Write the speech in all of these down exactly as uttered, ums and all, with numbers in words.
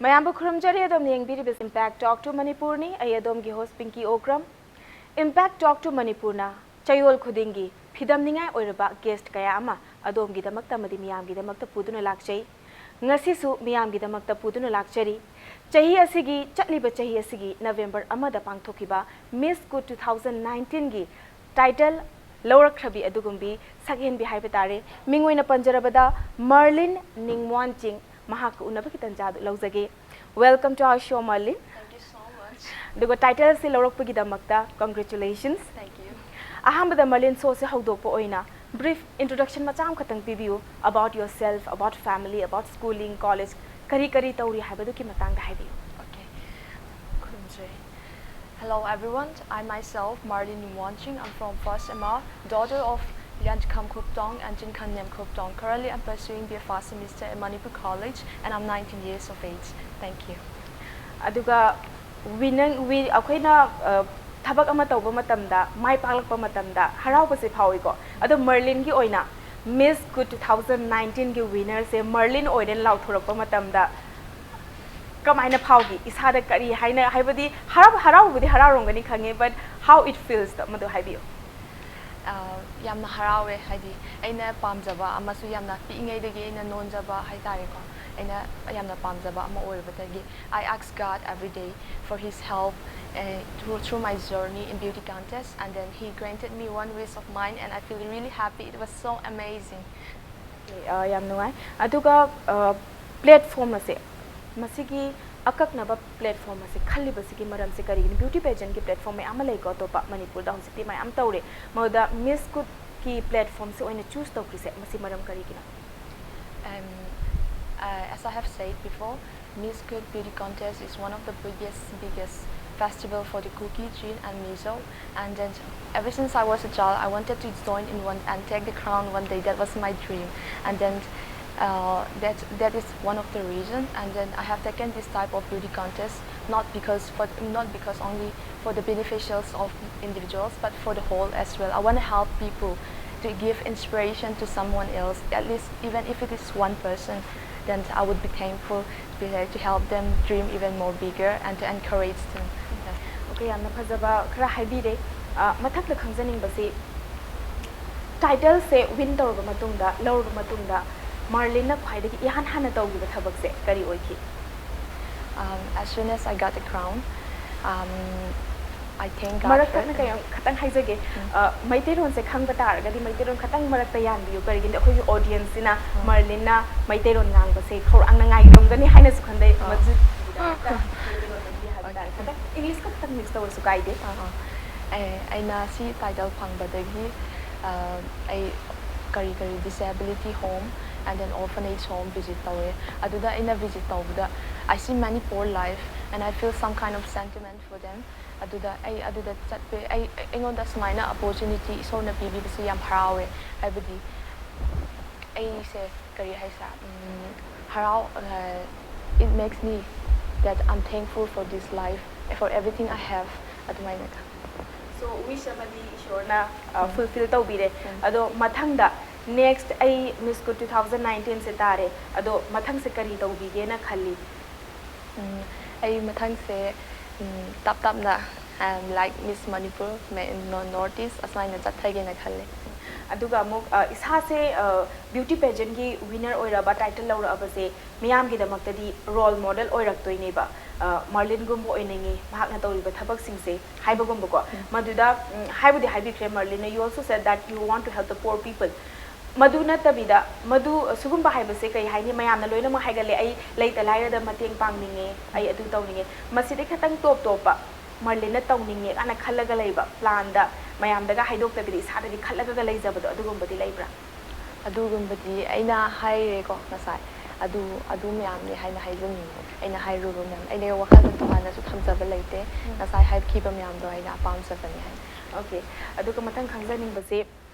ꯃꯌꯥꯝꯕꯨ ꯈꯨꯔꯨꯝꯖꯔꯤ꯫ ꯑꯗꯣꯝꯅ ꯌꯦꯡꯕꯤꯔꯤꯕꯁꯤ Impact Talk to Manipurꯅꯤ꯫ ꯑꯩ ꯑꯗꯣꯝꯒꯤ host ꯄꯤꯡꯀꯤ Okram. Impact Talk to Manipurꯅ ꯆꯌꯣꯜ ꯈꯨꯗꯤꯡꯒꯤ ꯐꯤꯗꯝꯅꯤꯡꯉꯥꯏ ꯑꯣꯏꯔꯕ guest ꯀꯌꯥ ꯑꯃ ꯑꯗꯣꯝꯒꯤꯗꯃꯛꯇ ꯑꯃꯗꯤ ꯃꯤꯌꯥꯝꯒꯤꯗꯃꯛꯇ ꯄꯨꯗꯨꯅ ꯂꯥꯛꯆꯩ꯫ ꯉꯁꯤꯁꯨ ꯃꯤꯌꯥꯝꯒꯤꯗꯃꯛꯇ ꯄꯨꯗꯨꯅ ꯂꯥꯛꯆꯔꯤ꯫ ꯆꯍꯤ ꯑꯁꯤꯒꯤ, ꯆꯠꯂꯤꯕ ꯆꯍꯤ ꯑꯁꯤꯒꯤ November ꯑꯃꯗ ꯄꯥꯡꯊꯣꯛꯈꯤꯕ Miss Good two thousand nineteenꯒꯤ title ꯂꯧꯔꯛꯈ꯭ꯔꯕꯤ ꯑꯗꯨꯒꯨꯝꯕꯤ ꯁꯛꯍꯦꯟꯕꯤ ꯍꯥꯏꯕ ꯇꯥꯔꯦ꯫ ꯃꯤꯡ ꯑꯣꯏꯅ ꯄꯟꯖꯔꯕꯗ ꯃꯔꯂꯤꯟ ꯅꯤꯡꯃ꯭ꯋꯥꯟꯆꯤꯡ, ꯃꯍꯥꯛꯀ ꯎꯅꯕꯒꯤ ꯇꯟꯖꯥ ꯑꯗꯨ ꯂꯧꯖꯒꯦ꯫ Welcome to our show, Marlin. Thank you so much. ꯑꯗꯨꯒ title ꯑꯁꯤ ꯂꯧꯔꯛꯄꯒꯤꯗꯃꯛꯇ congratulations. Thank you. ꯑꯍꯥꯟꯕꯗ ꯃꯔꯂꯤꯟ, show ꯑꯁꯤ ꯍꯧꯗꯣꯛꯄ ꯑꯣꯏꯅ brief introduction ꯃꯆꯥ ꯑꯃꯈꯛꯇꯪ ꯄꯤꯕꯤꯌꯨ, about yourself, about family, about schooling, college, ꯀꯔꯤ ꯀꯔꯤ ꯇꯧꯔꯤ ꯍꯥꯏꯕꯗꯨꯒꯤ ꯃꯇꯥꯡꯗ ꯍꯥꯏꯕꯤꯌꯨ꯫ Okay. ꯈꯨꯔꯨꯝꯖꯔꯤ. Hello everyone, I myself Marlin Nimwonching. I'm from First M R, daughter of Liankham Khuptong and Chinkhan Nem Khuptong. Currently, I'm pursuing B A first semester at Manipur College, and I'm nineteen years of age. Thank you. ꯑꯗꯨꯒ winning, wi-, ꯑꯩꯈꯣꯏꯅ ꯑ, ꯊꯕꯛ ꯑꯃ ꯇꯧꯕ ꯃꯇꯝꯗ, ꯃꯥꯏ ꯄꯥꯛꯂꯛꯄ ꯃꯇꯝꯗ ꯍꯔꯥꯎꯕꯁꯦ ꯐꯥꯎꯏꯀꯣ꯫ ꯑꯗꯣ ꯃꯔꯂꯤꯟꯒꯤ ꯑꯣꯏꯅ Miss Good two thousand nineteenꯒꯤ winnerꯁꯦ ꯃꯔꯂꯤꯟ ꯑꯣꯏꯔꯦꯅ ꯂꯥꯎꯊꯣꯔꯛꯄ ꯃꯇꯝꯗ ꯀꯃꯥꯏꯅ ꯐꯥꯎꯈꯤ? ꯏꯁꯥꯗ ꯀꯔꯤ ꯍꯥꯏꯅ, ꯍꯥꯏꯕꯗꯤ ꯍꯔꯥꯎ-, ꯍꯔꯥꯎꯕꯕꯨꯗꯤ ꯍꯔꯥꯎꯔꯝꯒꯅꯤ ꯈꯪꯉꯦ, but how it feels ꯇꯣ ꯃꯗꯨ ꯍꯥꯏꯕꯤꯌꯨ꯫ ꯑ, ꯌꯥꯝꯅ ꯍꯔꯥꯎꯋꯦ, ꯍꯥꯏꯗꯤ ꯑꯩꯅ ꯄꯥꯝꯖꯕ ꯑꯃꯁꯨ, ꯌꯥꯝꯅ ꯄꯤꯛꯏꯉꯩꯗꯒꯤ ꯑꯩꯅ ꯅꯣꯟꯖꯕ ꯍꯥꯏꯇꯥꯔꯦꯀꯣ, ꯑꯩꯅ ꯌꯥꯝꯅ ꯄꯥꯝꯖꯕ ꯑꯃ ꯑꯣꯏꯔꯨꯕꯗꯒꯤ, I ask God every day for His help, uh, through, through my journey in beauty contest, and then He granted me one wish of mine, and I feel really happy. It was so amazing. ꯑ, ꯌꯥꯝ ꯅꯨꯡꯉꯥꯏ꯫ ꯑꯗꯨꯒ, ꯑ, platform ꯑꯁꯦ, ꯃꯁꯤꯒꯤ ꯑꯀꯛꯅꯕ platform ꯑꯁꯦ ꯈꯜꯂꯤꯕꯁꯤꯒꯤ ꯃꯔꯝꯁꯦ ꯀꯔꯤꯒꯤꯅꯣ? Beauty pageantꯀꯤ platform ꯃꯌꯥꯝ ꯑꯃ ꯂꯩꯀꯣ, ꯑꯇꯣꯞꯄ ꯃꯅꯤꯄꯨꯔꯗ ꯍꯧꯖꯤꯛꯇꯤ ꯃꯌꯥꯝ ꯇꯧꯔꯦ, ꯃꯗꯨꯗ Miss Goodꯀꯤ platformꯁꯦ ꯑꯣꯏꯅ choose ꯇꯧꯈ꯭ꯔꯤꯁꯦ, ꯃꯁꯤ ꯃꯔꯝ ꯀꯔꯤꯒꯤꯅꯣ? Um, uh, as I have said before, Miss Good Beauty Contest is one of the biggest, biggest festival for the Kuki, Chin, and Mizo. And then, ever since I was a child, I wanted to join in one and take the crown one day. That was my dream. And then, uh, that that is one of the reason. And then I have taken this type of beauty contest not because for not because only for the beneficials of individuals, but for the whole as well. I want to help people to give inspiration to someone else, at least even if it is one person, then I would be thankful to, to help them dream even more bigger and to encourage them. Okay, ꯌꯥꯝꯅ ꯐꯖꯕ ꯈꯔ ꯍꯥꯏꯕꯤꯔꯦ꯫ ꯑ, ꯃꯊꯪꯗ ꯈꯪꯖꯅꯤꯡꯕꯁꯤ, ꯇꯥꯏꯇꯜꯁꯦ ꯋꯤꯟ ꯇꯧꯔꯕ ꯃꯇꯨꯡꯗ, ꯂꯧꯔꯕ ꯃꯇꯨꯡꯗ, ꯃꯥꯔꯂꯤꯟꯅ ꯈ꯭ꯋꯥꯏꯗꯒꯤ ꯏꯍꯥꯟ ꯍꯥꯟꯅ ꯇꯧꯈꯤꯕ ꯊꯕꯛꯁꯦ ꯀꯔꯤ ꯑꯣꯏꯈꯤ? Um, as soon as I got the crown, um, I thank God ꯃꯔꯛꯇ first. ꯀꯩꯅꯣ ꯈꯇꯪ ꯍꯥꯏꯖꯒꯦ꯫ ꯑ, ꯃꯩꯇꯩꯂꯣꯟꯁꯦ ꯈꯪꯕ ꯇꯥꯔꯒꯗꯤ ꯃꯩꯇꯩꯂꯣꯟ ꯈꯇꯪ ꯃꯔꯛꯇ ꯌꯥꯟꯕꯤꯌꯨ, ꯀꯔꯤꯒꯤꯅꯣꯗꯤ ꯑꯩꯈꯣꯏꯒꯤ ꯑꯣꯗꯤꯌꯟꯁꯁꯤꯅ ꯃꯥꯔꯂꯤꯟꯅ ꯃꯩꯇꯩꯂꯣꯟ ꯉꯥꯡꯕꯁꯦ ꯈꯧꯔꯥꯡꯅ ꯉꯥꯏꯔꯝꯒꯅꯤ ꯍꯥꯏꯅꯁꯨ ꯈꯟꯖꯩ꯫ ꯃꯗꯨ ꯍꯥꯏꯕ ꯇꯥꯔꯦ꯫ ꯈꯇꯪ ꯏꯪꯂꯤꯁꯀ ꯈꯇꯪ ꯃꯤꯛꯁ ꯇꯧꯔꯁꯨ ꯀꯥꯏꯗꯦ꯫ ꯑꯥ, ꯑꯥ꯫ ꯑꯦ, ꯑꯩꯅ ꯁꯤ ꯇꯥꯏꯇꯜ ꯐꯪꯕꯗꯒꯤ, ꯑ, ꯑꯩ ꯀꯔꯤ ꯀꯔꯤ disability home and then orphanage home visit ꯇꯧꯋꯦ꯫ ꯑꯗꯨꯗ ꯑꯩꯅ visit ꯇꯧꯕꯗ, I see many poor life and I feel some kind of sentiment for them. ꯑꯗꯨꯗ ꯑꯩ ꯑꯗꯨꯗ ꯆꯠꯄꯦ꯫ ꯑꯩ, ꯑꯩꯉꯣꯟꯗ ꯁꯨꯃꯥꯏꯅ opportunity ꯏꯁꯣꯔꯅ ꯄꯤꯕꯤꯕꯁꯤ ꯌꯥꯝ ꯍꯔꯥꯎꯋꯦ꯫ ꯍꯥꯏꯕꯗꯤ ꯑꯩꯁꯦ ꯀꯔꯤ ꯍꯥꯏꯁꯤꯔꯥ, ꯎꯝ, ꯍꯔꯥꯎ, ꯑ, it makes me that I'm thankful for this life, for everything I have, ꯑꯗꯨꯃꯥꯏꯅ ꯈꯟ- So, wish ꯑꯃꯗꯤ ꯏꯁꯣꯔꯅ, ꯑ, fulfill ꯇꯧꯕꯤꯔꯦ꯫ ꯑꯗꯣ ꯃꯊꯪꯗ next ꯑꯩ Miss Good two thousand nineteen ꯁꯦ ꯇꯥꯔꯦ꯫ ꯑꯗꯣ ꯃꯊꯪꯁꯦ ꯀꯔꯤ ꯇꯧꯕꯤꯒꯦꯅ ꯈꯜꯂꯤ? ꯎꯝ, ꯑꯩ ꯃꯊꯪꯁꯦ, ꯎꯝ, ꯇꯞ ꯇꯞꯅ, um, like Miss Manipur, ꯃꯦ-, ꯅꯣ-, North East ꯑꯁꯨꯃꯥꯏꯅ ꯆꯠꯊꯒꯦꯅ ꯈꯜꯂꯦ꯫ ꯑꯗꯨꯒ ꯑꯃꯨꯛ, ꯑ, ꯏꯁꯥꯁꯦ, ꯑ, beauty pageant ꯀꯤ winner ꯑꯣꯏꯔꯕ, ꯇꯥꯏꯇꯜ ꯂꯧꯔꯛꯑꯕꯁꯦ ꯃꯤꯌꯥꯝꯒꯤꯗꯃꯛꯇꯗꯤ role model ꯑꯣꯏꯔꯛꯇꯣꯏꯅꯦꯕ꯫ ꯑ, ꯃꯥꯔꯂꯤꯟꯒꯨꯝꯕ ꯑꯣꯏꯅꯤꯡꯉꯤ, ꯃꯍꯥꯛꯅ ꯇꯧꯔꯤꯕ ꯊꯕꯛꯁꯤꯡꯁꯦ ꯍꯥꯏꯕꯒꯨꯝꯕꯀꯣ꯫ ꯃꯗꯨꯗ, ꯎꯝ, ꯍꯥꯏꯕꯨꯗꯤ ꯍꯥꯏꯕꯤꯈ꯭ꯔꯦ ꯃꯥꯔꯂꯤꯟꯅ, you also said that you want to help the poor people. ꯃꯗꯨ ꯅꯠꯇꯕꯤꯗ, ꯃꯗꯨ, ꯁꯤꯒꯨꯝꯕ ꯍꯥꯏꯕꯁꯦ ꯀꯩ ꯍꯥꯏꯅꯤ, ꯃꯌꯥꯝꯅ ꯂꯣꯏꯅꯃꯛ ꯍꯥꯏꯒꯠꯂꯦ, "ꯑꯩ ꯂꯩꯇ ꯂꯥꯏꯔꯗ ꯃꯇꯦꯡ ꯄꯥꯡꯅꯤꯡꯉꯦ, ꯑꯩ ꯑꯗꯨ ꯇꯧꯅꯤꯡꯉꯦ"꯫ ꯃꯁꯤꯗꯩ ꯈꯤꯇꯪ ꯇꯣꯞ ꯇꯣꯞꯄ ꯃꯥꯔꯂꯤꯟꯅ ꯇꯧꯅꯤꯡꯉꯦ ꯀꯥꯏꯅ ꯈꯜꯂꯒ ꯂꯩꯕ plan ꯗ, ꯃꯌꯥꯝꯗꯒ ꯍꯥꯏꯗꯣꯛꯇꯕꯤꯗ ꯏꯁꯥꯗꯒꯤ ꯈꯜꯂꯒ ꯂꯩꯖꯕꯗꯣ, ꯑꯗꯨꯒꯨꯝꯕꯗꯤ ꯂꯩꯕ꯭ꯔꯥ? ꯑꯗꯨꯒꯨꯝꯕꯗꯤ ꯑꯩꯅ ꯍꯥꯏꯔꯦꯀꯣ ꯉꯁꯥꯏ, ꯑꯗꯨ, ꯑꯗꯨ ꯃꯌꯥꯝꯅꯤ ꯍꯥꯏꯅ ꯍꯥꯏꯖꯅꯤꯡꯉꯤ꯫ ꯑꯩꯅ ꯍꯥꯏꯔꯨꯕ ꯃꯌꯥꯝ, ꯑꯩꯅ ꯋꯥꯈꯜꯗ ꯇꯣꯉꯥꯟꯅꯁꯨ ꯊꯝꯖꯕ ꯂꯩꯇꯦ꯫ ꯉꯁꯥꯏ ꯍꯥꯏꯈꯤꯕ ꯃꯌꯥꯝꯗꯣ ꯑꯩꯅ ꯑꯄꯥꯝꯖꯕꯅꯤ ꯍꯥꯏꯅ꯫ Okay, ꯑꯗꯨꯒ ꯃꯊꯪ ꯈꯪꯖꯅꯤꯡꯕꯁꯤ,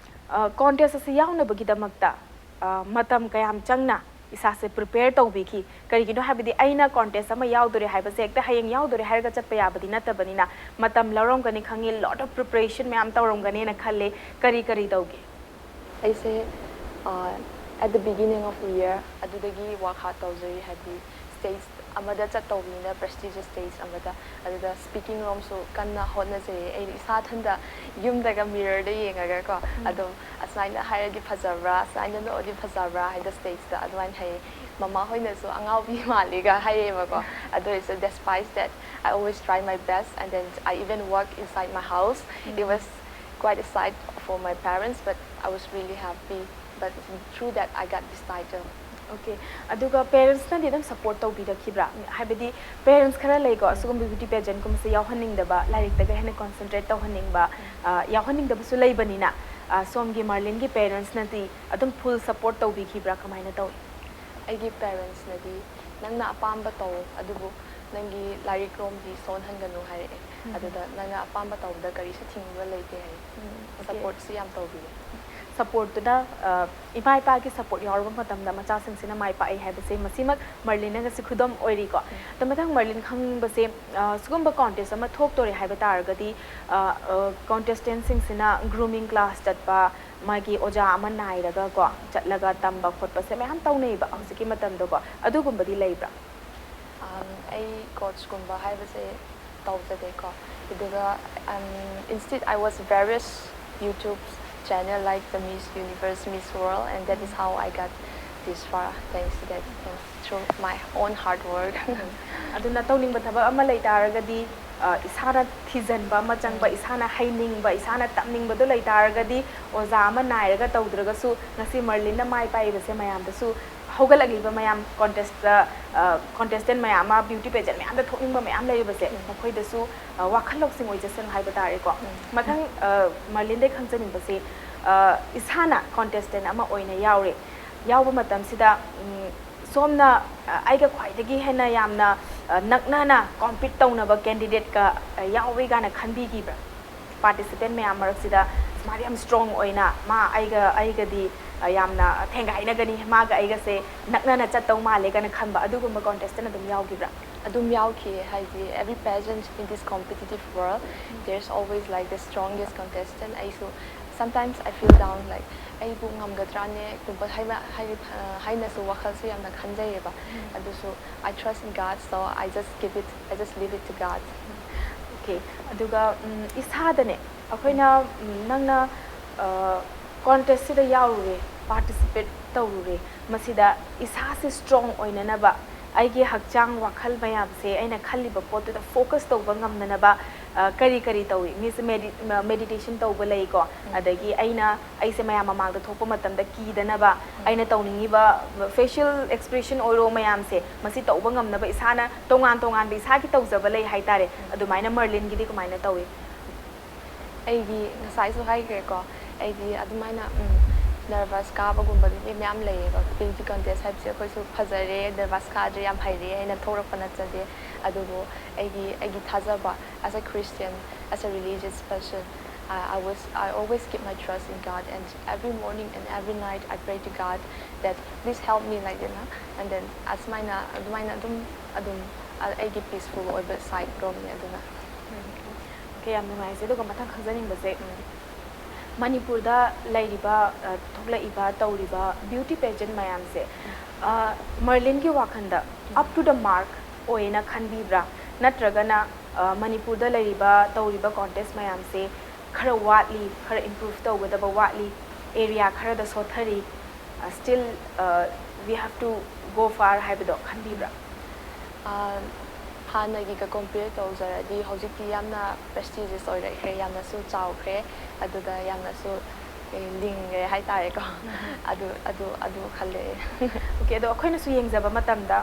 ꯑ, contest ꯑꯁꯤ ꯌꯥꯎꯅꯕꯒꯤꯗꯃꯛꯇ, ꯑ, ꯃꯇꯝ ꯀꯌꯥꯝ ꯆꯪꯅ ꯏꯁꯥꯁꯦ prepare ꯇꯧꯕꯤꯈꯤ? ꯀꯔꯤꯒꯤꯅꯣ ꯍꯥꯏꯕꯗꯤ ꯑꯩꯅ contest ꯑꯃ ꯌꯥꯎꯗꯣꯔꯦ ꯍꯥꯏꯕꯁꯦ ꯍꯦꯛꯇ ꯍꯌꯦꯡ ꯌꯥꯎꯗꯣꯔꯦ ꯍꯥꯏꯔꯒ ꯆꯠꯄ ꯌꯥꯕꯗꯤ ꯅꯠꯇꯕꯅꯤꯅ, ꯃꯇꯝ ꯂꯧꯔꯝꯒꯅꯤ ꯈꯪꯉꯤ, lot of preparation ꯃꯌꯥꯝ ꯇꯧꯔꯝꯒꯅꯤꯅ ꯈꯜꯂꯤ꯫ ꯀꯔꯤ ꯀꯔꯤ ꯇꯧꯒꯦ? ꯑꯩꯁꯦ ꯑ, at the beginning of the year ꯑꯗꯨꯗꯒꯤ work hard ꯇꯧꯖꯔꯤ, ꯍꯥꯏꯕꯗꯤ stage ꯑꯃꯗ ꯆꯠꯇꯧꯕꯅꯤꯅ, prestigious stage ꯑꯃꯗ, ꯑꯗꯨꯗ speaking ꯔꯣꯝꯁꯨ ꯀꯟꯅ ꯍꯣꯠꯅꯖꯩꯌꯦ꯫ ꯑꯩ ꯏꯁꯥ ꯏꯊꯟꯇ ꯌꯨꯝꯗꯒ mirrorꯗ ꯌꯦꯡꯉꯒꯀꯣ ꯑꯗꯨꯝ ꯑꯁꯨꯃꯥꯏꯅ ꯍꯥꯏꯔꯗꯤ ꯐꯖꯕ꯭ꯔꯥ, ꯑꯁꯨꯃꯥꯏꯅ ꯅꯣꯛꯑꯗꯤ ꯐꯖꯕ꯭ꯔꯥ ꯍꯥꯏꯗ stageꯇ ꯑꯗꯨꯃꯥꯏꯅ ꯍꯥꯏꯌꯦ꯫ ꯃꯃꯥ ꯍꯣꯏꯅꯁꯨ "ꯑꯉꯥꯎꯕꯤ ꯃꯥꯜꯂꯤꯒ" ꯍꯥꯏꯌꯦꯕꯀꯣ꯫ ꯑꯗꯨ ꯑꯣꯏꯔꯁꯨ, despite that, I always try my best, and then I even work inside my house. It was quite a sight for my parents, but I was really happy. But through that, I got this title. Okay, ꯑꯗꯨꯒ parentsꯅꯗꯤ ꯑꯗꯨꯝ support ꯇꯧꯕꯤꯔꯛꯈꯤꯕ꯭ꯔꯥ? ꯍꯥꯏꯕꯗꯤ parents ꯈꯔ ꯂꯩꯀꯣ, ꯑꯁꯤꯒꯨꯝꯕ beauty pageantꯀꯨꯝꯕꯁꯦ ꯌꯥꯎꯍꯟꯅꯤꯡꯗꯕ, ꯂꯥꯏꯔꯤꯛꯇꯒ ꯍꯦꯟꯅ concentrate ꯇꯧꯍꯟꯅꯤꯡꯕ, ꯑ, ꯌꯥꯎꯍꯟꯅꯤꯡꯗꯕꯁꯨ ꯂꯩꯕꯅꯤꯅ, ꯑ, ꯁꯣꯝꯒꯤ ꯃꯥꯔꯂꯤꯟꯒꯤ parentsꯅꯗꯤ ꯑꯗꯨꯝ full support ꯇꯧꯕꯤꯈꯤꯕ꯭ꯔꯥ? ꯀꯃꯥꯏꯅ ꯇꯧꯏ? ꯑꯩꯒꯤ parentsꯅꯗꯤ "ꯅꯪꯅ ꯑꯄꯥꯝꯕ ꯇꯧ, ꯑꯗꯨꯕꯨ ꯅꯪꯒꯤ ꯂꯥꯏꯔꯤꯛ ꯔꯣꯝꯗꯤ ꯁꯣꯟꯍꯟꯒꯅꯨ" ꯍꯥꯏꯔꯛꯑꯦ꯫ ꯑꯗꯨꯗ "ꯅꯪꯅ ꯑꯄꯥꯝꯕ ꯇꯧꯕꯗ ꯀꯔꯤꯁꯨ ꯊꯤꯡꯕ ꯂꯩꯇꯦ" ꯍꯥꯏ꯫ Okay. Supportꯁꯨ ꯌꯥꯝ ꯇꯧꯕꯤꯌꯦ꯫ Supportꯇꯨꯅ, ꯑ, ꯏꯃꯥ ꯏꯄꯥꯒꯤ support ꯌꯥꯎꯔꯕ ꯃꯇꯝꯗ ꯃꯆꯥꯁꯤꯡꯁꯤꯅ ꯃꯥꯏ ꯄꯥꯛꯏ ꯍꯥꯏꯕꯁꯦ ꯃꯁꯤꯃꯛ ꯃꯥꯔꯂꯤꯟꯅ ꯉꯁꯤ ꯈꯨꯗꯝ ꯑꯣꯏꯔꯤꯀꯣ꯫ ꯑꯗꯣ ꯃꯊꯪ ꯃꯥꯔꯂꯤꯟ ꯈꯪꯅꯤꯡꯕꯁꯦ, ꯑ, ꯁꯤꯒꯨꯝꯕ contest ꯑꯃ ꯊꯣꯛꯇꯣꯔꯦ ꯍꯥꯏꯕ ꯇꯥꯔꯒꯗꯤ, ꯑ, ꯑ, contestantꯁꯤꯡꯁꯤꯅ grooming class ꯆꯠꯄ, ꯃꯥꯒꯤ ꯑꯣꯖꯥ ꯑꯃ ꯅꯥꯏꯔꯒꯀꯣ ꯆꯠꯂꯒ ꯇꯝꯕ ꯈꯣꯠꯄꯁꯦ ꯃꯌꯥꯝ ꯇꯧꯅꯩꯕ ꯍꯧꯖꯤꯛꯀꯤ ꯃꯇꯝꯗꯀꯣ, ꯑꯗꯨꯒꯨꯝꯕꯗꯤ ꯂꯩꯕ꯭ꯔꯥ? Um, ꯑꯩ coachꯀꯨꯝꯕ ꯍꯥꯏꯕꯁꯦ ꯇꯧꯖꯗꯦꯀꯣ꯫ ꯑꯗꯨꯒ, um, instead I watch various YouTube channel like the Miss Universe, Miss World, and that is how I got this far, thanks to that, thanks through my own hard work. ꯑꯗꯨꯅ ꯇꯧꯅꯤꯡꯕ ꯊꯕꯛ ꯑꯃ ꯂꯩ ꯇꯥꯔꯒꯗꯤ, ꯑ, ꯏꯁꯥꯅ ꯊꯤꯖꯤꯟꯕ ꯑꯃ ꯆꯪꯕ, ꯏꯁꯥꯅ ꯍꯩꯅꯤꯡꯕ, ꯏꯁꯥꯅ ꯇꯝꯅꯤꯡꯕꯗꯣ ꯂꯩ ꯇꯥꯔꯒꯗꯤ ꯑꯣꯖꯥ ꯑꯃ ꯅꯥꯏꯔꯒ ꯇꯧꯗ꯭ꯔꯒꯁꯨ ꯉꯁꯤ ꯃꯥꯔꯂꯤꯟꯅ ꯃꯥꯏ ꯄꯥꯛꯏꯕꯁꯦ ꯃꯌꯥꯝꯗꯁꯨ, ꯍꯧꯒꯠꯂꯛꯂꯤꯕ ꯃꯌꯥꯝ contest, ꯑ, contestant ꯃꯌꯥꯝ ꯑꯃ, beauty pageant ꯃꯌꯥꯝꯗ ꯊꯣꯛꯅꯤꯡꯕ ꯃꯌꯥꯝ ꯂꯩꯔꯤꯕꯁꯦ, ꯃꯈꯣꯏꯗꯁꯨ, ꯑ, ꯋꯥꯈꯜ ꯂꯧꯁꯤꯡ ꯑꯣꯏꯖꯁꯅꯨ ꯍꯥꯏꯕ ꯇꯥꯔꯦꯀꯣ꯫ ꯃꯊꯪ, ꯑ, ꯃꯥꯔꯂꯤꯟꯗꯩ ꯈꯪꯖꯅꯤꯡꯕꯁꯤ, ꯑ, ꯏꯁꯥꯅ contestant ꯑꯃ ꯑꯣꯏꯅ ꯌꯥꯎꯔꯦ, ꯌꯥꯎꯕ ꯃꯇꯝꯁꯤꯗ, ꯎꯝ, ꯁꯣꯝꯅ, ꯑ, ꯑꯩꯒ ꯈ꯭ꯋꯥꯏꯗꯒꯤ ꯍꯦꯟꯅ ꯌꯥꯝꯅ, ꯑ, ꯅꯛꯅꯅ compete ꯇꯧꯅꯕ candidateꯀ, ꯑ, ꯌꯥꯎꯏ ꯀꯥꯏꯅ ꯈꯟꯕꯤꯈꯤꯕ꯭ꯔꯥ? Participant ꯃꯌꯥꯝ ꯃꯔꯛꯁꯤꯗ ꯃꯥꯗꯤ ꯌꯥꯝ strong ꯑꯣꯏꯅ, ꯃꯥ ꯑꯩꯒ, ꯑꯩꯒꯗꯤ, ꯑ, ꯌꯥꯝꯅ ꯊꯦꯡꯒꯥꯏꯅꯒꯅꯤ, ꯃꯥꯒ ꯑꯩꯒꯁꯦ ꯅꯛꯅꯅ ꯆꯠꯇꯧ ꯃꯥꯜꯂꯦ ꯀꯥꯏꯅ ꯈꯟꯕ ꯑꯗꯨꯒꯨꯝꯕ contestant ꯑꯗꯨꯝ ꯌꯥꯎꯈꯤꯕ꯭ꯔꯥ? ꯑꯗꯨꯝ ꯌꯥꯎꯈꯤꯌꯦ, ꯍꯥꯏꯗꯤ every pageant in this competitive world, there's always, like, the strongest contestant. ꯑꯩꯁꯨ Sometimes I feel down, like ꯑꯩꯕꯨ ꯉꯝꯒꯗ꯭ꯔꯥꯅꯦ ꯒꯨꯝꯕ ꯍꯥꯏꯅ ꯍꯥꯏꯅ ꯍꯥꯏꯅꯁꯨ ꯋꯥꯈꯜꯁꯦ ꯌꯥꯝꯅ ꯈꯟꯖꯩꯌꯦꯕ꯫ ꯑꯗꯨꯁꯨ I trust in God, so I just give it, I just leave it to God. Okay, ꯑꯗꯨꯒ ꯎꯝ, ꯏꯁꯥꯗꯅꯦ ꯑꯩꯈꯣꯏꯅ ꯎꯝ, ꯅꯪꯅ ꯀꯣꯟꯇꯦꯁꯁꯤꯗ ꯌꯥꯎꯔꯨꯔꯦ, ꯄꯥꯔꯇꯤꯁꯤꯄꯦꯠ ꯇꯧꯔꯨꯔꯦ, ꯃꯁꯤꯗ ꯏꯁꯥꯁꯦ ꯁ꯭ꯇꯔꯣꯡ ꯑꯣꯏꯅꯅꯕ, ꯑꯩꯒꯤ ꯍꯛꯆꯥꯡ ꯋꯥꯈꯜ ꯃꯌꯥꯝꯁꯦ ꯑꯩꯅ ꯈꯜꯂꯤꯕ ꯄꯣꯠꯇꯨꯗ ꯐꯣꯀꯁ ꯇꯧꯕ ꯉꯝꯅꯅꯕ ꯑ, ꯀꯔꯤ ꯀꯔꯤ ꯇꯧꯏ? ꯃꯤꯁꯦ ꯃꯦꯗꯤꯇꯦꯁꯟ ꯇꯧꯕ ꯂꯩꯀꯣ, ꯑꯗꯒꯤ ꯑꯩꯅ ꯑꯩꯁꯦ ꯃꯌꯥꯝ ꯃꯃꯥꯡꯗ ꯊꯣꯛꯄ ꯃꯇꯝꯗ ꯀꯤꯗꯅꯕ ꯑꯩꯅ ꯇꯧꯅꯤꯡꯉꯤꯕ ꯐꯦꯁꯤꯌꯦꯜ ꯑꯦꯛꯁꯄ꯭ꯔꯦꯁꯟ ꯑꯣꯏꯔꯣ ꯃꯌꯥꯝꯁꯦ, ꯃꯁꯤ ꯇꯧꯕ ꯉꯝꯅꯕ ꯏꯁꯥꯅ ꯇꯣꯉꯥꯟ ꯇꯣꯉꯥꯟꯕ ꯏꯁꯥꯒꯤ ꯇꯧꯖꯕ ꯂꯩ ꯍꯥꯏꯇꯥꯔꯦ꯫ ꯑꯗꯨꯃꯥꯏꯅ ꯃꯔꯂꯤꯟꯒꯤꯗꯤ ꯀꯃꯥꯏꯅ ꯇꯧꯏ? ꯑꯩꯒꯤ ꯉꯁꯥꯏꯁꯨ ꯍꯥꯏꯈ꯭ꯔꯦꯀꯣ, ꯑꯩꯗꯤ ꯑꯗꯨꯃꯥꯏꯅ ꯅꯔꯚꯁ ꯀꯥꯕꯒꯨꯝꯕꯗꯨꯗꯤ ꯃꯌꯥꯝ ꯂꯩꯌꯦꯕ꯫ ꯕ꯭ꯌꯨꯇꯤ ꯀꯟꯇꯦꯁ ꯍꯥꯏꯕꯁꯦ ꯑꯩꯈꯣꯏꯁꯨ ꯐꯖꯔꯦ, ꯅꯔꯚꯁ ꯀꯥꯗ꯭ꯔꯦ, ꯌꯥꯝ ꯍꯩꯔꯦ ꯍꯥꯏꯅ ꯊꯣꯛꯂꯛꯄ ꯅꯠꯆꯗꯦ꯫ ꯑꯗꯨꯕꯨ ꯑꯩꯒꯤ ꯑꯩꯒꯤ ꯊꯥꯖꯕ, as a Christian, as a religious person, I, I was, I always keep my trust in God, and every morning and every night I pray to God that please help me, like, you know, and then ꯑꯁꯨꯃꯥꯏꯅ ꯑꯗꯨꯃꯥꯏꯅ ꯑꯗꯨꯝ ꯑꯗꯨꯝ ꯑꯩꯒꯤ ꯄꯤꯁꯐꯨꯜ ꯑꯣꯏꯕ side ꯔꯣꯝꯅꯤ꯫ ꯑꯗꯨꯅ okay, ꯌꯥꯝ ꯅꯨꯡꯉꯥꯏꯖꯩ꯫ ꯑꯗꯨꯒ ꯃꯊꯪ ꯈꯪꯖꯅꯤꯡꯕꯁꯦ, ꯎꯝ, ꯃꯅꯤꯄꯨꯔꯗ ꯂꯩꯔꯤꯕ, ꯑ, ꯊꯣꯛꯂꯛꯏꯕ, ꯇꯧꯔꯤꯕ ꯕ꯭ꯌꯨꯇꯤ ꯄꯦꯖꯦꯟ ꯃꯌꯥꯝꯁꯦ, ꯑ, ꯃꯔꯂꯤꯟꯒꯤ ꯋꯥꯈꯜꯗ up to the mark ꯑꯣꯏꯅ ꯈꯟꯕꯤꯕ꯭ꯔꯥ? ꯅꯠꯇ꯭ꯔꯒꯅ, ꯑ, ꯃꯅꯤꯄꯨꯔꯗ ꯂꯩꯔꯤꯕ, ꯇꯧꯔꯤꯕ ꯀꯣꯟꯇꯦꯁ ꯃꯌꯥꯝꯁꯦ ꯈꯔ ꯋꯥꯠꯂꯤ, ꯈꯔ ꯏꯝꯄ꯭ꯔꯨꯚ ꯇꯧꯒꯗꯕ ꯋꯥꯠꯂꯤ, ꯑꯦꯔꯤꯌꯥ ꯈꯔꯗ ꯁꯣꯠꯊꯔꯤ, still we have to go far ꯍꯥꯏꯕꯗꯣ ꯈꯟꯕꯤꯕ꯭ꯔꯥ? ꯑ, ꯍꯥꯟꯅꯒꯤꯒ ꯀꯣꯝꯄꯤꯌꯔ ꯇꯧꯖꯔꯗꯤ ꯍꯧꯖꯤꯛꯇꯤ ꯌꯥꯝꯅ ꯄ꯭ꯔꯦꯁꯇꯤꯖꯤꯌꯁ ꯑꯣꯏꯔꯛꯈ꯭ꯔꯦ, ꯌꯥꯝꯅꯁꯨ ꯆꯥꯎꯈ꯭ꯔꯦ, ꯑꯗꯨꯗ ꯌꯥꯝꯅꯁꯨ, ꯑꯦ, ꯂꯤꯡꯈ꯭ꯔꯦ ꯍꯥꯏꯇꯥꯔꯦꯀꯣ꯫ ꯑꯗꯨ ꯑꯗꯨ ꯑꯗꯨ ꯈꯜꯂꯦ꯫ ꯑꯣꯀꯦ, ꯑꯗꯣ ꯑꯩꯈꯣꯏꯅꯁꯨ ꯌꯦꯡꯖꯕ ꯃꯇꯝꯗ,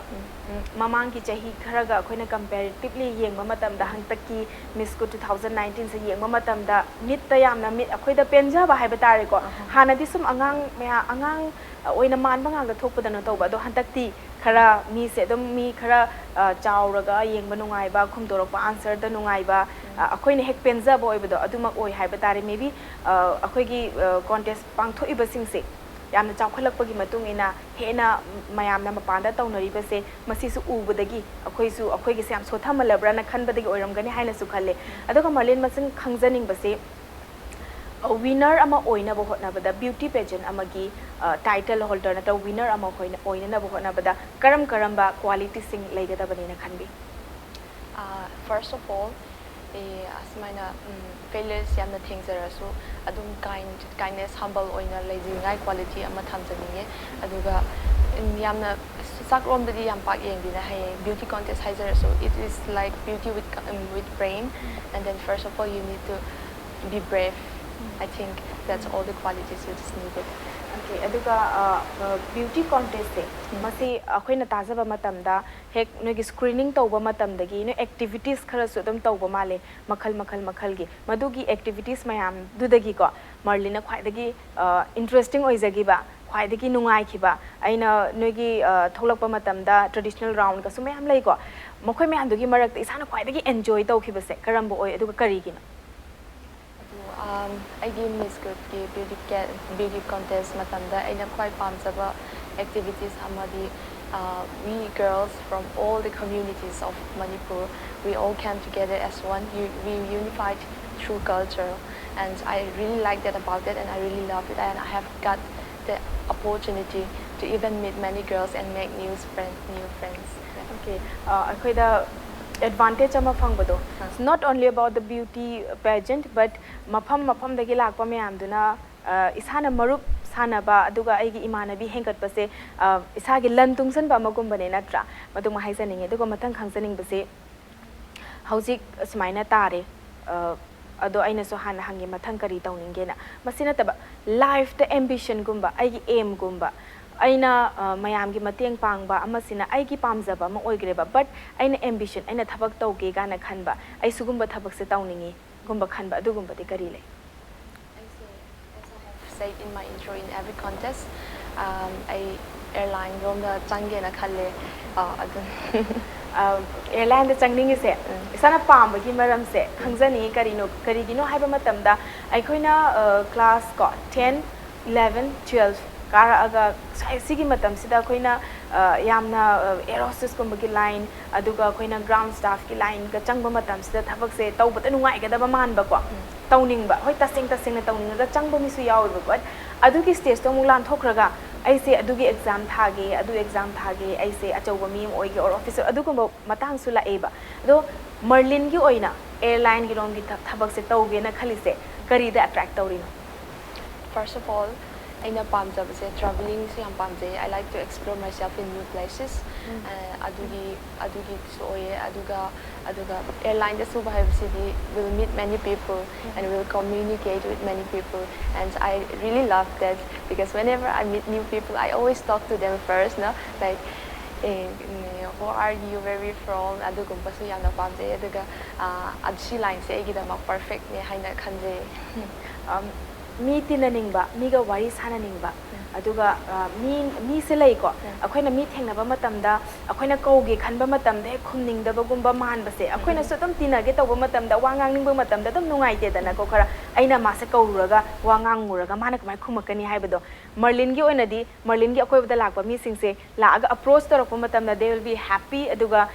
ꯎꯝ, ꯃꯃꯥꯡꯒꯤ ꯆꯍꯤ ꯈꯔꯒ ꯑꯩꯈꯣꯏꯅ ꯀꯝꯄꯦꯔꯦꯇꯤꯞꯂꯤ ꯌꯦꯡꯕ ꯃꯇꯝꯗ ꯍꯟꯗꯛꯀꯤ ꯃꯤꯁ ꯀꯨꯠ ꯇꯨ ꯊꯥꯎꯖꯟ ꯅꯥꯏꯟꯇꯤꯟꯁꯦ ꯌꯦꯡꯕ ꯃꯇꯝꯗ ꯃꯤꯠꯇ ꯌꯥꯝꯅ ꯃꯤꯠ ꯑꯩꯈꯣꯏꯗ ꯄꯦꯟꯖꯕ ꯍꯥꯏꯕ ꯇꯥꯔꯦꯀꯣ꯫ ꯍꯥꯟꯅꯗꯤ ꯁꯨꯝ ꯑꯉꯥꯡ ꯃꯌꯥꯝ, ꯑꯉꯥꯡ ꯑꯣꯏꯅ ꯃꯥꯟꯕ ꯉꯥꯛꯇ ꯊꯣꯛꯄꯗꯅ ꯇꯧꯕ, ꯑꯗꯣ ꯍꯟꯗꯛꯇꯤ ꯈꯔ ꯃꯤꯁꯦ ꯑꯗꯨꯝ ꯃꯤ ꯈꯔ, ꯑ, ꯆꯥꯎꯔꯒ ꯌꯦꯡꯕ ꯅꯨꯡꯉꯥꯏꯕ, ꯈꯨꯝꯗꯣꯔꯛꯄ ꯑꯟꯁꯔꯗ ꯅꯨꯡꯉꯥꯏꯕ, ꯑ, ꯑꯩꯈꯣꯏꯅ ꯍꯦꯛ ꯄꯦꯟꯖꯕ ꯑꯣꯏꯕꯗꯣ ꯑꯗꯨꯃꯛ ꯑꯣꯏ ꯍꯥꯏꯕ ꯇꯥꯔꯦ꯫ ꯃꯦꯕꯤ, ꯑ, ꯑꯩꯈꯣꯏꯒꯤ, ꯑ, ꯀꯣꯟꯇꯦꯁ ꯄꯥꯡꯊꯣꯛꯏꯕꯁꯤꯡꯁꯦ ꯌꯥꯝꯅ ꯆꯥꯎꯈꯠꯂꯛꯄꯒꯤ ꯃꯇꯨꯡ ꯏꯟꯅ ꯍꯦꯟꯅ ꯃꯌꯥꯝꯅ ꯃꯄꯥꯟꯗ ꯇꯧꯅꯔꯤꯕꯁꯦ ꯃꯁꯤꯁꯨ ꯎꯕꯗꯒꯤ ꯑꯩꯈꯣꯏꯁꯨ ꯑꯩꯈꯣꯏꯒꯤꯁꯦ ꯌꯥꯝ ꯁꯣꯠꯊꯃꯜꯂꯕ꯭ꯔꯥꯅ ꯈꯟꯕꯗꯒꯤ ꯑꯣꯏꯔꯝꯒꯅꯤ ꯍꯥꯏꯅꯁꯨ ꯈꯜꯂꯦ꯫ ꯑꯗꯨꯒ ꯃꯥꯔꯂꯤꯟ, ꯃꯁꯤꯡ ꯈꯪꯖꯅꯤꯡꯕꯁꯤ, ꯋꯤꯅꯔ ꯑꯃ ꯑꯣꯏꯅꯕ ꯍꯣꯠꯅꯕꯗ, ꯕ꯭ꯌꯨꯇꯤ ꯄꯦꯖꯦꯟ ꯑꯃꯒꯤ ꯇꯥꯏꯇꯜ ꯍꯣꯜꯗꯔ ꯅꯠꯇ꯭ꯔꯒ ꯋꯤꯅꯔ ꯑꯃ ꯑꯣꯏꯅ ꯑꯣꯏꯅꯅꯕ ꯍꯣꯠꯅꯕꯗ ꯀꯔꯝ ꯀꯔꯝꯕ ꯀ꯭ꯋꯥꯂꯤꯇꯤꯁꯤꯡ ꯂꯩꯒꯗꯕꯅꯦꯅ ꯈꯟꯕꯤ? First of all, ꯑꯁꯨꯃꯥꯏꯅ ꯐꯦꯂꯤꯌꯔꯁ ꯌꯥꯝꯅ ꯊꯦꯡꯖꯔꯁꯨ ꯑꯗꯨꯝ ꯀꯥꯏꯟ ꯀꯥꯏꯟꯅꯦꯁ ꯍꯝꯕꯜ ꯑꯣꯏꯅ ꯂꯩꯖꯅꯤꯡꯉꯥꯏ ꯀ꯭ꯋꯥꯂꯤꯇꯤ ꯑꯃ ꯊꯝꯖꯅꯤꯡꯉꯦ꯫ ꯑꯗꯨꯒ ꯌꯥꯝꯅ ꯆꯥꯛꯔꯣꯝꯗꯗꯤ ꯌꯥꯝ ꯄꯥꯛ ꯌꯦꯡꯗꯦꯅ ꯍꯥꯏꯌꯦ꯫ ꯕ꯭ꯌꯨꯇꯤ ꯀꯣꯟꯇꯦꯁ ꯍꯥꯏꯖꯔꯁꯨ, it is like beauty with with brain, and then first of all you need to be brave. I think that's all the qualities which is needed. Okay, ꯑꯗꯨꯒ ꯕ꯭ꯌꯨꯇꯤ ꯀꯣꯟꯇꯦꯁꯁꯦ, ꯃꯁꯤ ꯑꯩꯈꯣꯏꯅ ꯇꯥꯖꯕ ꯃꯇꯝꯗ, ꯍꯦꯛ ꯅꯣꯏꯒꯤ ꯁ꯭ꯀ꯭ꯔꯤꯅꯤꯡ ꯇꯧꯕ ꯃꯇꯝꯗꯒꯤ ꯅꯣꯏ ꯑꯦꯛꯇꯤꯚꯤꯇꯤꯁ ꯈꯔꯁꯨ ꯑꯗꯨꯝ ꯇꯧꯕ ꯃꯥꯜꯂꯦ, ꯃꯈꯜ ꯃꯈꯜ ꯃꯈꯜꯒꯤ꯫ ꯃꯗꯨꯒꯤ ꯑꯦꯛꯇꯤꯚꯤꯇꯤꯁ ꯃꯌꯥꯝꯗꯨꯗꯒꯤꯀꯣ, ꯃꯔꯂꯤꯟꯅ ꯈ꯭ꯋꯥꯏꯗꯒꯤ ꯏꯟꯇꯔꯦꯁꯇꯤꯡ ꯑꯣꯏꯖꯈꯤꯕ, ꯈ꯭ꯋꯥꯏꯗꯒꯤ ꯅꯨꯡꯉꯥꯏꯈꯤꯕ, ꯑꯩꯅ ꯅꯣꯏꯒꯤ ꯊꯣꯛꯂꯛꯄ ꯃꯇꯝꯗ ꯇ꯭ꯔꯦꯗꯤꯁꯅꯦꯜ ꯔꯥꯎꯟꯒꯁꯨ ꯃꯌꯥꯝ ꯂꯩꯀꯣ, ꯃꯈꯣꯏ ꯃꯌꯥꯝꯗꯨꯒꯤ ꯃꯔꯛꯇ ꯏꯁꯥꯅ ꯈ꯭ꯋꯥꯏꯗꯒꯤ ꯑꯦꯟꯖꯣꯏ ꯇꯧꯈꯤꯕꯁꯦ ꯀꯔꯝꯕ ꯑꯣꯏ, ꯑꯗꯨꯒ ꯀꯔꯤꯒꯤꯅꯣ? ꯑꯗꯨ ꯑꯩꯒꯤ ꯃꯤꯁ ꯒ꯭ꯔꯨꯞꯀꯤ ꯕ꯭ꯌꯨꯇꯤ ꯕ꯭ꯌꯨꯇꯤ ꯀꯣꯟꯇꯦꯁ ꯃꯇꯝꯗ ꯑꯩꯅ ꯈ꯭ꯋꯥꯏ ꯄꯥꯝꯖꯕ ꯑꯦꯛꯇꯤꯚꯤꯇꯤꯁ ꯑꯃꯗꯤ, we girls from all the communities of Manipur, we all came together as one. We unified through culture, and I really like that about it, and I really love it, and I have got the opportunity to even meet many girls and make new friends, new friends. Okay, ꯑꯩꯈꯣꯏꯗ advantage ꯑꯃ ꯐꯪꯕꯗꯣ, not only about the beauty pageant but ꯃꯐꯝ ꯃꯐꯝꯗꯒꯤ ꯂꯥꯛꯄ ꯃꯌꯥꯝꯗꯨꯅ ꯏꯁꯥꯅ ꯃꯔꯨꯞ ꯁꯥꯟꯅꯕ, ꯑꯗꯨꯒ ꯑꯩꯒꯤ ꯏꯃꯥꯟꯅꯕꯤ ꯍꯦꯟꯒꯠꯄꯁꯦ ꯏꯁꯥꯒꯤ ꯂꯟ ꯇꯨꯡꯁꯟꯕ ꯑꯃꯒꯨꯝꯕꯅꯦ, ꯅꯠꯇ꯭ꯔꯥ? ꯃꯗꯨꯃ ꯍꯥꯏꯖꯅꯤꯡꯉꯤ꯫ ꯑꯗꯨꯒ ꯃꯊꯪ ꯈꯪꯖꯅꯤꯡꯕꯁꯦ, ꯍꯧꯖꯤꯛ ꯁꯨꯃꯥꯏꯅ ꯇꯥꯔꯦ, ꯑꯗꯣ ꯑꯩꯅꯁꯨ ꯍꯥꯟꯅ ꯍꯪꯒꯦ, ꯃꯊꯪ ꯀꯔꯤ ꯇꯧꯅꯤꯡꯒꯦꯅ꯫ ꯃꯁꯤ ꯅꯠꯇꯕ, ꯂꯥꯏꯐꯇ ꯑꯦꯝꯕꯤꯁꯟꯒꯨꯝꯕ, ꯑꯩꯒꯤ ꯑꯦꯝꯒꯨꯝꯕ, ꯑꯩꯅ ꯃꯌꯥꯝꯒꯤ ꯃꯇꯦꯡ ꯄꯥꯡꯕ ꯑꯃꯁꯤꯅ ꯑꯩꯒꯤ ꯄꯥꯝꯖꯕ ꯑꯃ ꯑꯣꯏꯈ꯭ꯔꯦꯕ, ꯕꯠ ꯑꯩꯅ ꯑꯦꯝꯕꯤꯁꯟ, ꯑꯩꯅ ꯊꯕꯛ ꯇꯧꯒꯦ ꯀꯥꯏꯅ ꯈꯟꯕ, ꯑꯩ ꯁꯤꯒꯨꯝꯕ ꯊꯕꯛꯁꯦ ꯇꯧꯅꯤꯡꯉꯤꯒꯨꯝꯕ ꯈꯟꯕ, ꯑꯗꯨꯒꯨꯝꯕꯗꯤ ꯀꯔꯤ ꯂꯩ? Said in my intro, in every contest, ꯑꯩ ꯑꯦꯌꯔꯂꯥꯏꯟ ꯔꯣꯝꯗ ꯆꯪꯒꯦꯅ ꯈꯜꯂꯦ꯫ ꯑꯗꯨ ꯑꯦꯌꯔꯂꯥꯏꯟꯗ ꯆꯪꯅꯤꯡꯉꯤꯁꯦ, ꯏꯁꯥꯅ ꯄꯥꯝꯕꯒꯤ ꯃꯔꯝꯁꯦ ꯈꯪꯖꯅꯤꯡꯉꯤ꯫ ꯀꯔꯤꯅꯣ, ꯀꯔꯤꯒꯤꯅꯣ ꯍꯥꯏꯕ ꯃꯇꯝꯗ, ꯑꯩꯈꯣꯏꯅ ꯀ꯭ꯂꯥꯁ ꯀꯣ, ꯇꯦꯟ, ꯏꯂꯦꯚꯦꯟ, ꯇꯨꯋꯦꯜꯐ ꯀꯥꯔꯛꯑꯒ ꯁ꯭ꯋꯥꯏ ꯁꯤꯒꯤ ꯃꯇꯝꯁꯤꯗ ꯑꯩꯈꯣꯏꯅ ꯑ, ꯌꯥꯝꯅ ꯑꯦꯔꯣꯁꯤꯁꯀꯨꯝꯕꯒꯤ ꯂꯥꯏꯟ, ꯑꯗꯨꯒ ꯑꯩꯈꯣꯏꯅ ꯒ꯭ꯔꯥꯎꯟ ꯁ꯭ꯇꯥꯐꯀꯤ ꯂꯥꯏꯟꯒ ꯆꯪꯕ ꯃꯇꯝꯁꯤꯗ ꯊꯕꯛꯁꯦ ꯇꯧꯕꯗ ꯅꯨꯡꯉꯥꯏꯒꯗꯕ ꯃꯥꯟꯕꯀꯣ, ꯇꯧꯅꯤꯡꯕ, ꯍꯣꯏ, ꯇꯁꯦꯡ ꯇꯁꯦꯡꯅ ꯇꯧꯅꯤꯡꯉꯒ ꯆꯪꯕ ꯃꯤꯁꯨ ꯌꯥꯎꯋꯦꯕ꯫ But ꯑꯗꯨꯒꯤ ꯁ꯭ꯇꯦꯖꯇꯣ ꯑꯃꯨꯛ ꯂꯥꯟꯊꯣꯛꯈ꯭ꯔꯒ ꯑꯩꯁꯦ ꯑꯗꯨꯒꯤ ꯑꯦꯛꯖꯥꯝ ꯊꯥꯒꯦ, ꯑꯗꯨ ꯑꯦꯛꯖꯥꯝ ꯊꯥꯒꯦ, ꯑꯩꯁꯦ ꯑꯆꯧꯕ ꯃꯤ ꯑꯃ ꯑꯣꯏꯒꯦ, ꯑꯣꯔ ꯑꯣꯐꯤꯁꯔ, ꯑꯗꯨꯒꯨꯝꯕ ꯃꯇꯥꯡꯁꯨ ꯂꯥꯛꯑꯦꯕ꯫ ꯑꯗꯣ ꯃꯔꯂꯤꯟꯒꯤ ꯑꯣꯏꯅ ꯑꯦꯌꯔꯂꯥꯏꯟꯒꯤꯔꯣꯝꯒꯤ ꯊ- ꯊꯕꯛꯁꯦ ꯇꯧꯒꯦꯅ ꯈꯜꯂꯤꯁꯦ ꯀꯔꯤꯗ ꯑꯦꯇ꯭ꯔꯦꯛ ꯇꯧꯔꯤꯅꯣ? First of all, ꯑꯩꯅ ꯄꯥꯝꯖꯕꯁꯦ ꯇ꯭ꯔꯥꯚꯦꯂꯤꯡꯁꯨ ꯌꯥꯝ ꯄꯥꯝꯖꯩ. I like to explore myself in new places. ꯑꯗꯨꯒꯤ ꯑꯗꯨꯒꯤꯁꯨ ꯑꯣꯏꯌꯦ. ꯑꯗꯨꯒ ꯑꯗꯨꯒ ꯑꯦꯌꯔꯂꯥꯏꯟꯗ ꯁꯨꯕ ꯍꯥꯏꯕꯁꯤꯗꯤ will meet many people and will communicate with many people, and I really love that because whenever I meet new people, I always talk to them first, no? Like, eh, who are you, where are you from? ꯑꯗꯨꯒꯨꯝꯕꯁꯨ ꯌꯥꯝꯅ ꯄꯥꯝꯖꯩ. ꯑꯗꯨꯒ ꯑꯁꯤ ꯂꯥꯏꯟꯁꯦ ꯑꯩꯒꯤꯗꯃꯛ ꯄꯔꯐꯦꯛꯅꯦ ꯍꯥꯏꯅ ꯈꯟꯖꯩ. ꯃꯤ ꯇꯤꯟꯅꯅꯤꯡꯕ, ꯃꯤꯒ ꯋꯥꯔꯤ ꯁꯥꯟꯅꯅꯤꯡꯕ, ꯑꯗꯨꯒ ꯃꯤ, ꯃꯤꯁꯦ ꯂꯩꯀꯣ, ꯑꯩꯈꯣꯏꯅ ꯃꯤ ꯊꯦꯡꯅꯕ ꯃꯇꯝꯗ ꯑꯩꯈꯣꯏꯅ ꯀꯧꯒꯦ ꯈꯟꯕ ꯃꯇꯝꯗ ꯍꯦꯛ ꯈꯨꯝꯅꯤꯡꯗꯕꯒꯨꯝꯕ ꯃꯥꯟꯕꯁꯦ, ꯑꯩꯈꯣꯏꯅꯁꯨ ꯑꯗꯨꯝ ꯇꯤꯟꯅꯒꯦ ꯇꯧꯕ ꯃꯇꯝꯗ, ꯋꯥ ꯉꯥꯡꯅꯤꯡꯕ ꯃꯇꯝꯗ ꯑꯗꯨꯝ ꯅꯨꯡꯉꯥꯏꯇꯦꯗꯅꯀꯣ, ꯈꯔ ꯑꯩꯅ ꯃꯥꯁꯦ ꯀꯧꯔꯨꯔꯒ ꯋꯥ ꯉꯥꯡꯉꯨꯔꯒ ꯃꯥꯅ ꯀꯃꯥꯏꯅ ꯈꯨꯝꯃꯛꯀꯅꯤ ꯍꯥꯏꯕꯗꯣ꯫ ꯃꯔꯂꯤꯟꯒꯤ ꯑꯣꯏꯅꯗꯤ ꯃꯔꯂꯤꯟꯒꯤ ꯑꯀꯣꯏꯕꯗ ꯂꯥꯛꯄ ꯃꯤꯁꯤꯡꯁꯦ ꯂꯥꯛꯑꯒ ꯑꯦꯄ꯭ꯔꯣꯆ ꯇꯧꯔꯛꯄ ꯃꯇꯝꯗ they will be happy, ꯑꯗꯨꯒ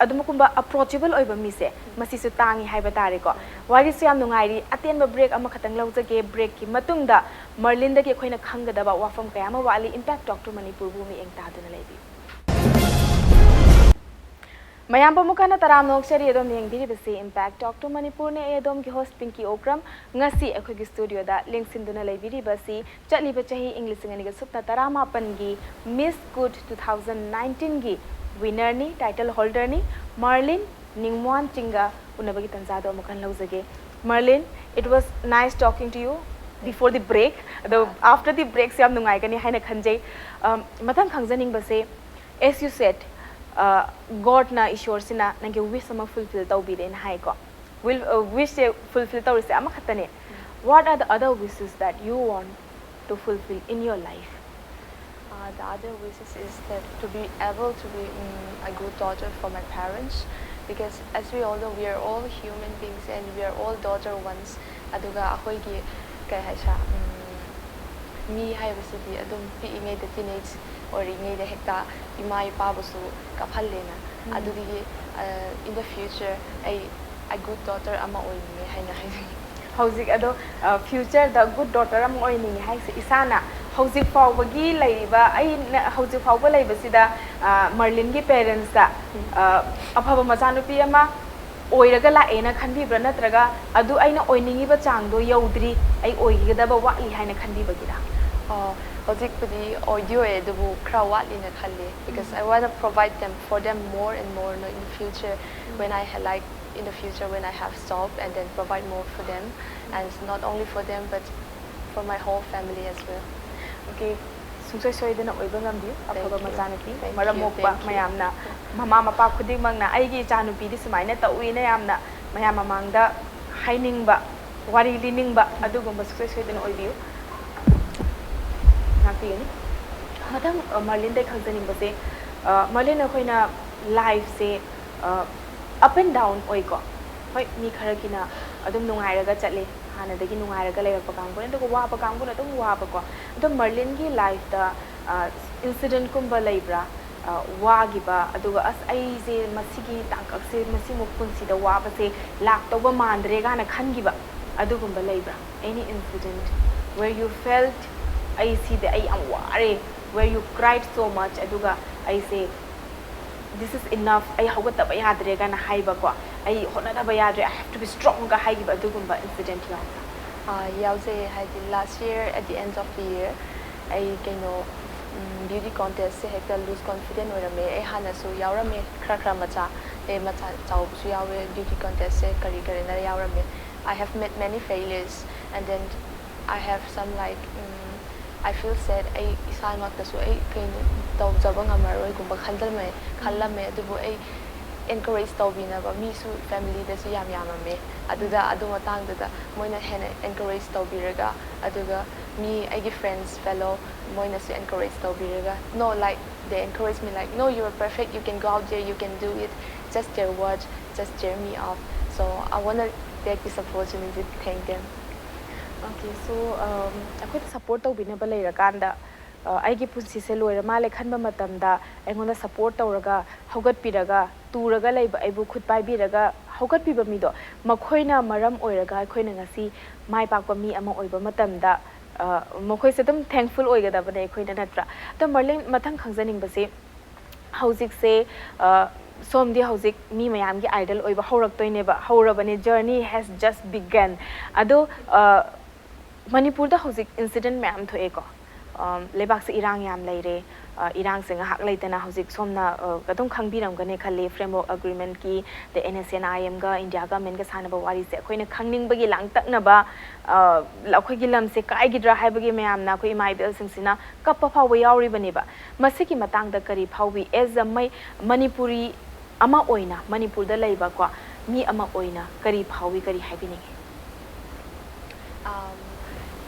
ꯑꯗꯨꯝ ꯀꯨꯝꯕ ꯑꯦꯄ꯭ꯔꯣꯆꯦꯕꯜ ꯑꯣꯏꯕ ꯃꯤꯁꯦ ꯃꯁꯤꯁꯨ ꯇꯥꯡꯉꯤ ꯍꯥꯏꯕ ꯇꯥꯔꯦꯀꯣ꯫ ꯋꯥꯔꯤꯁꯨ ꯌꯥꯝ ꯅꯨꯡꯉꯥꯏꯔꯤ, ꯑꯇꯦꯟꯕ ꯕ꯭ꯔꯦꯛ ꯑꯃꯈꯛꯇꯪ ꯂꯧꯖꯒꯦ꯫ ꯕ꯭ꯔꯦꯛꯀꯤ ꯃꯇꯨꯡꯗ ꯃꯔꯂꯤꯟꯗꯒꯤ ꯑꯩꯈꯣꯏꯅ ꯈꯪꯒꯗꯕ ꯋꯥꯐꯝ ꯀꯌꯥ ꯑꯃ ꯋꯥꯠꯂꯤ꯫ Impact Talk to Manipurꯕꯨ ꯃꯤꯠꯌꯦꯡ ꯇꯥꯗꯨꯅ ꯂꯩꯕꯤꯌꯨ꯫ ꯃꯌꯥꯝ ꯄꯨꯝꯕ ꯀꯟꯅ ꯇꯔꯥꯝꯅ ꯑꯣꯛꯆꯔꯤ꯫ ꯑꯗꯣꯝꯅ ꯌꯦꯡꯕꯤꯔꯤꯕꯁꯤ Impact Talk to Manipurꯅꯤ꯫ ꯑꯩ ꯑꯗꯣꯝꯒꯤ ꯍꯣꯁ ꯄꯤꯡꯀꯤ ꯑꯣꯀ꯭ꯔꯝ꯫ ꯉꯁꯤ ꯑꯩꯈꯣꯏꯒꯤ ꯁ꯭ꯇꯨꯗꯤꯑꯣꯗ ꯂꯦꯡꯁꯤꯟꯗꯨꯅ ꯂꯩꯕꯤꯔꯤꯕꯁꯤ ꯆꯠꯂꯤꯕ ꯆꯍꯤ ꯏꯪ ꯂꯤꯁꯤꯡ ꯑꯅꯤꯒ ꯁꯨꯞꯅ ꯇꯔꯥꯃꯥꯄꯟꯒꯤ Miss Good two thousand nineteenꯒꯤ ꯋꯤꯅꯔꯅꯤ, ꯇꯥꯏꯇꯜ ꯍꯣꯜꯗꯔꯅꯤ, ꯃꯥꯔꯂꯤꯟ ꯅꯤꯡꯃ꯭ꯋꯥꯟ ꯆꯤꯡꯒ ꯎꯅꯕꯒꯤ ꯇꯟꯖꯥꯗꯣ ꯑꯃꯨꯛ ꯍꯟꯅ ꯂꯧꯖꯒꯦ꯫ ꯃꯥꯔꯂꯤꯟ, it was nice talking to you before the break. ꯑꯗꯣ after the breakꯁꯦ ꯌꯥꯝ ꯅꯨꯡꯉꯥꯏꯒꯅꯤ ꯍꯥꯏꯅ ꯈꯟꯖꯩ꯫ ꯑꯝ, ꯃꯊꯪ ꯈꯪꯖꯅꯤꯡꯕꯁꯦ, as you said, ꯒꯣꯗꯅ, ꯏꯁꯣꯔꯁꯤꯅ ꯅꯪꯒꯤ ꯋꯤꯁ ꯑꯃ ꯐꯨꯜꯐꯤꯜ ꯇꯧꯕꯤꯔꯦꯅ ꯍꯥꯏꯀꯣ꯫ ꯋꯤꯜ ꯋꯤꯁꯁꯦ ꯐꯨꯜꯐꯤꯜ ꯇꯧꯔꯤꯁꯦ ꯑꯃꯈꯛꯇꯅꯦ꯫ What are the other wishes that you want to fulfill in your life? Uh, the other wishes is that to be able to be mm, a good daughter for my parents, because as we all know, we are all human beings and we are all daughter once. ꯑꯗꯨꯒ ꯑꯩꯈꯣꯏꯒꯤ ꯀꯩ ꯍꯥꯏꯁꯤꯔꯥ, ꯎꯝ, ꯃꯤ ꯍꯥꯏꯕꯁꯤꯗꯤ ꯑꯗꯨꯝ ꯄꯤꯛꯏꯉꯩꯗ, teenage ꯑꯣꯏꯔꯤꯉꯩꯗ ꯍꯦꯛꯇ ꯏꯃꯥ ꯏꯄꯥꯕꯨꯁꯨ ꯀꯥꯞꯍꯜꯂꯦꯅ꯫ ꯑꯗꯨꯗꯒꯤ, uh, in the future ꯑꯩ a good daughter ꯑꯃ ꯑꯣꯏꯅꯤꯡꯉꯦ ꯍꯥꯏꯅ ꯍꯥꯏꯖꯅꯤꯡꯉꯤ꯫ ꯍꯧꯖꯤꯛ ꯑꯗꯣ ꯐ꯭ꯌꯨꯆꯔꯗ ꯒꯨꯗ ꯗꯣꯇꯔ ꯑꯃ ꯑꯣꯏꯅꯤꯡꯉꯦ ꯍꯥꯏꯁꯦ ꯏꯁꯥꯅ ꯍꯧꯖꯤꯛ ꯐꯥꯎꯕꯒꯤ ꯂꯩꯔꯤꯕ ꯑꯩꯅ ꯍꯧꯖꯤꯛ ꯐꯥꯎꯕ ꯂꯩꯕꯁꯤꯗ ꯃꯔꯂꯤꯟꯒꯤ ꯄꯦꯔꯦꯟꯁꯇ ꯑꯐꯕ ꯃꯆꯥꯅꯨꯄꯤ ꯑꯃ ꯑꯣꯏꯔꯒ ꯂꯥꯛꯑꯦꯅ ꯈꯟꯕꯤꯕ꯭ꯔꯥ, ꯅꯠꯇ꯭ꯔꯒ ꯑꯗꯨ ꯑꯩꯅ ꯑꯣꯏꯅꯤꯡꯉꯤꯕ ꯆꯥꯡꯗꯣ ꯌꯧꯗ꯭ꯔꯤ, ꯑꯩ ꯑꯣꯏꯒꯗꯕ ꯋꯥꯠꯂꯤ ꯍꯥꯏꯅ ꯈꯟꯕꯤꯕꯒꯤꯔꯥ? ꯑꯣ, ꯍꯧꯖꯤꯛꯄꯨꯗꯤ ꯑꯣꯏꯗꯤ ꯑꯣꯏ, ꯑꯗꯨꯕꯨ ꯈꯔ ꯋꯥꯠꯂꯤꯅ ꯈꯜꯂꯤ, because I want to provide them for them more and more, you know, in the future when I ha- like in the future when I have job and then provide more for them, and not only for them but for my whole family as well. Okay, ꯁꯨꯡꯁꯣꯏ ꯁꯣꯏꯗꯅ ꯑꯣꯏꯕ ꯉꯝꯕꯤꯌꯨ ꯑꯐꯕ Thank you. ꯃꯆꯥꯅꯨꯄꯤ꯫ Thank ꯃꯔꯝ you, ꯃꯣꯛꯄ thank you. ꯃꯌꯥꯝꯅ, ꯃꯃꯥ ꯃꯄꯥ ꯈꯨꯗꯤꯡꯃꯛꯅ ꯑꯩꯒꯤ ꯏꯆꯥꯅꯨꯄꯤꯗꯤ ꯁꯨꯃꯥꯏꯅ ꯇꯧꯏꯅ ꯌꯥꯝꯅ ꯃꯌꯥꯝ ꯃꯃꯥꯡꯗ ꯍꯥꯏꯅꯤꯡꯕ, ꯋꯥꯔꯤ ꯂꯤꯅꯤꯡꯕ ꯑꯗꯨꯒꯨꯝꯕ ꯁꯨꯡꯁꯣꯏ ꯁꯣꯏꯗꯅ ꯑꯣꯏꯕꯤꯌꯨ꯫ ꯉꯥꯛꯄꯤꯒꯅꯤ꯫ ꯃꯊꯪ, ꯑ, ꯃꯔꯂꯤꯟꯗꯩ ꯈꯪꯖꯅꯤꯡꯕꯁꯦ, ꯑ, ꯃꯔꯂꯤꯟ, ꯑꯩꯈꯣꯏꯅ ꯂꯥꯏꯐꯁꯦ, ꯑ, up and down ꯑꯣꯏꯀꯣ꯫ ꯍꯣꯏ, ꯃꯤ ꯈꯔꯒꯤꯅ ꯑꯗꯨꯝ ꯅꯨꯡꯉꯥꯏꯔꯒ ꯆꯠꯂꯦ, ꯍꯥꯟꯅꯗꯒꯤ ꯅꯨꯡꯉꯥꯏꯔꯒ ꯂꯩꯔꯛꯄ ꯀꯥꯡꯕꯨꯅꯦ, ꯑꯗꯨꯒ ꯋꯥꯕ ꯀꯥꯡꯕꯨꯅ ꯑꯗꯨꯝ ꯋꯥꯕꯀꯣ꯫ ꯑꯗꯣ ꯃꯔꯂꯤꯟꯒꯤ ꯂꯥꯏꯐꯇ, ꯑ, ꯏꯟꯁꯤꯗꯦꯟꯠꯀꯨꯝꯕ ꯂꯩꯕ꯭ꯔꯥ? ꯑ, ꯋꯥꯈꯤꯕ, ꯑꯗꯨꯒ ꯑꯁ, ꯑꯩꯁꯦ ꯃꯁꯤꯒꯤ ꯇꯥꯡꯀꯛꯁꯦ, ꯃꯁꯤꯃꯨꯛ ꯄꯨꯟꯁꯤꯗ ꯋꯥꯕꯁꯦ ꯂꯥꯛꯇꯧꯕ ꯃꯥꯟꯗ꯭ꯔꯦ ꯀꯥꯏꯅ ꯈꯟꯈꯤꯕ ꯑꯗꯨꯒꯨꯝꯕ ꯂꯩꯕ꯭ꯔꯥ? Any incident where you felt, "ꯑꯩ ꯁꯤꯗ ꯑꯩ ꯌꯥꯝ ꯋꯥꯔꯦ," where you cried so much, ꯑꯗꯨꯒ ꯑꯩꯁꯦ, "This is enough, ꯑꯩ ꯍꯧꯒꯠꯇꯕ ꯌꯥꯗ꯭ꯔꯦ" ꯀꯥꯏꯅ ꯍꯥꯏꯕꯀꯣ, "ꯑꯩ ꯍꯣꯠꯅꯗꯕ ꯌꯥꯗ꯭ꯔꯦ, I have to be strong" ꯒ ꯍꯥꯏꯈꯤꯕ ꯑꯗꯨꯒꯨꯝꯕ ꯏꯟꯁꯤꯗꯦꯟꯠ ꯌꯥꯎꯕ꯭ꯔꯥ? ꯑꯥ, ꯌꯥꯎꯖꯩꯌꯦ꯫ ꯍꯥꯏꯗꯤ last year at the end of the year ꯑꯩ ꯀꯩꯅꯣ, ꯎꯝ, beauty contest ꯁꯦ ꯍꯦꯛꯇ lose confident ꯑꯣꯏꯔꯝꯃꯦ꯫ ꯑꯩ ꯍꯥꯟꯅꯁꯨ ꯌꯥꯎꯔꯝꯃꯦ ꯈꯔ ꯈꯔ ꯃꯆꯥ, ꯑꯩ ꯃꯆꯥ ꯆꯥꯎꯕꯁꯨ ꯌꯥꯎꯋꯦ, beauty contest ꯁꯦ ꯀꯔꯤ ꯀꯔꯤꯅ ꯌꯥꯎꯔꯝꯃꯦ꯫ I have met many failures and then I have some, like, um, I feel sad. ꯑꯩ ꯏꯁꯥꯃꯛꯇꯁꯨ ꯑꯩ ꯀꯩꯅꯣ ꯇꯧꯖꯕ ꯉꯝꯃꯔꯣꯏꯒꯨꯝꯕ ꯈꯟꯖꯜꯂꯝꯃꯦ, ꯈꯜꯂꯝꯃꯦ꯫ ꯑꯗꯨꯕꯨ ꯑꯩ encourage ꯇꯧꯕꯤꯅꯕ ꯃꯤꯁꯨ family ꯗꯁꯨ ꯌꯥꯝ ꯌꯥꯝꯃꯝꯃꯦ꯫ ꯑꯗꯨꯗ ꯑꯗꯨ ꯃꯇꯥꯡꯗꯨꯗ ꯃꯣꯏꯅ ꯍꯦꯟꯅ encourage ꯇꯧꯕꯤꯔꯒ, ꯑꯗꯨꯒ ꯃꯤ ꯑꯩꯒꯤ friends fellow ꯃꯣꯏꯅꯁꯨ encourage ꯇꯧꯕꯤꯔꯒ, no, like, they encourage me like, "No, you are perfect, you can go out there, you can do it, just their words, just cheer me up." So I wanna take this opportunity to thank them. Okay, so, um, ꯑꯩꯈꯣꯏꯗ support ꯇꯧꯕꯤꯅꯕ ꯂꯩꯔꯀꯥꯟꯗ ꯑ, ꯑꯩꯒꯤ ꯄꯨꯟꯁꯤꯁꯦ ꯂꯣꯏꯔ ꯃꯥꯜꯂꯦ ꯈꯟꯕ ꯃꯇꯝꯗ ꯑꯩꯉꯣꯟꯗ ꯁꯞꯄꯣꯔꯠ ꯇꯧꯔꯒ, ꯍꯧꯒꯠꯄꯤꯔꯒ, ꯇꯨꯔꯒ ꯂꯩꯕ ꯑꯩꯕꯨ ꯈꯨꯠ ꯄꯥꯏꯕꯤꯔꯒ ꯍꯧꯒꯠꯄꯤꯕ ꯃꯤꯗꯣ, ꯃꯈꯣꯏꯅ ꯃꯔꯝ ꯑꯣꯏꯔꯒ ꯑꯩꯈꯣꯏꯅ ꯉꯁꯤ ꯃꯥꯏ ꯄꯥꯛꯄ ꯃꯤ ꯑꯃ ꯑꯣꯏꯕ ꯃꯇꯝꯗ, ꯑ, ꯃꯈꯣꯏꯁꯦ ꯑꯗꯨꯝ ꯊꯦꯡꯛꯐꯨꯜ ꯑꯣꯏꯒꯗꯕꯅꯦ ꯑꯩꯈꯣꯏꯅ, ꯅꯠꯇ꯭ꯔꯥ? ꯑꯗꯣ ꯃꯔꯂꯤꯟ, ꯃꯊꯪ ꯈꯪꯖꯅꯤꯡꯕꯁꯤ, ꯍꯧꯖꯤꯛꯁꯦ, ꯑ, ꯁꯣꯝꯗꯤ ꯍꯧꯖꯤꯛ ꯃꯤ ꯃꯌꯥꯝꯒꯤ ꯑꯥꯏꯗꯜ ꯑꯣꯏꯕ ꯍꯧꯔꯛꯇꯣꯏꯅꯦꯕ, ꯍꯧꯔꯕꯅꯦ, journey has just begun꯫ ꯑꯗꯣ, ꯑ, ꯃꯅꯤꯄꯨꯔꯗ ꯍꯧꯖꯤꯛ ꯏꯟꯁꯤꯗꯦꯟ ꯃꯌꯥꯝ ꯊꯣꯛꯑꯦꯀꯣ, ꯑ, ꯂꯩꯕꯥꯛꯁꯦ ꯏꯔꯥꯡ ꯌꯥꯝ ꯂꯩꯔꯦ꯫ ꯑ, ꯏꯔꯥꯡꯁꯦ ꯉꯥꯏꯍꯥꯛ ꯂꯩꯇꯅ ꯍꯧꯖꯤꯛ ꯁꯣꯝꯅ, ꯑ, ꯑꯗꯨꯝ ꯈꯪꯕꯤꯔꯝꯒꯅꯤ ꯈꯜꯂꯤ, ꯐ꯭ꯔꯦꯝꯋꯔꯛ ꯑꯦꯒ꯭ꯔꯤꯃꯦꯟꯠꯀꯤ, ꯑꯗꯩ ꯑꯦꯟ ꯑꯦꯁ ꯑꯦꯟ ꯑꯥꯏ ꯑꯦꯝꯒ ꯏꯟꯗꯤꯌꯥ ꯒꯃꯦꯟꯠꯀ ꯁꯥꯟꯅꯕ ꯋꯥꯔꯤꯁꯦ ꯑꯩꯈꯣꯏꯅ ꯈꯪꯅꯤꯡꯕꯒꯤ ꯂꯥꯡꯇꯛꯅꯕ, ꯑ, ꯑꯩꯈꯣꯏꯒꯤ ꯂꯝꯁꯦ ꯀꯥꯏꯈꯤꯗ꯭ꯔꯥ ꯍꯥꯏꯕꯒꯤ ꯃꯌꯥꯝꯅ ꯑꯩꯈꯣꯏ ꯏꯃꯥ ꯏꯕꯦꯜꯁꯤꯡꯁꯤꯅ ꯀꯞꯄ ꯐꯥꯎꯕ ꯌꯥꯎꯔꯤꯕꯅꯦꯕ꯫ ꯃꯁꯤꯒꯤ ꯃꯇꯥꯡꯗ ꯀꯔꯤ ꯐꯥꯎꯕꯤ? As a ꯃꯩ-, ꯃꯅꯤꯄꯨꯔꯤ ꯑꯃ ꯑꯣꯏꯅ, ꯃꯅꯤꯄꯨꯔꯗ ꯂꯩꯕꯀꯣ ꯃꯤ ꯑꯃ ꯑꯣꯏꯅ ꯀꯔꯤ ꯐꯥꯎꯏ, ꯀꯔꯤ ꯍꯥꯏꯕꯤꯅꯤꯡꯉꯤ? Um,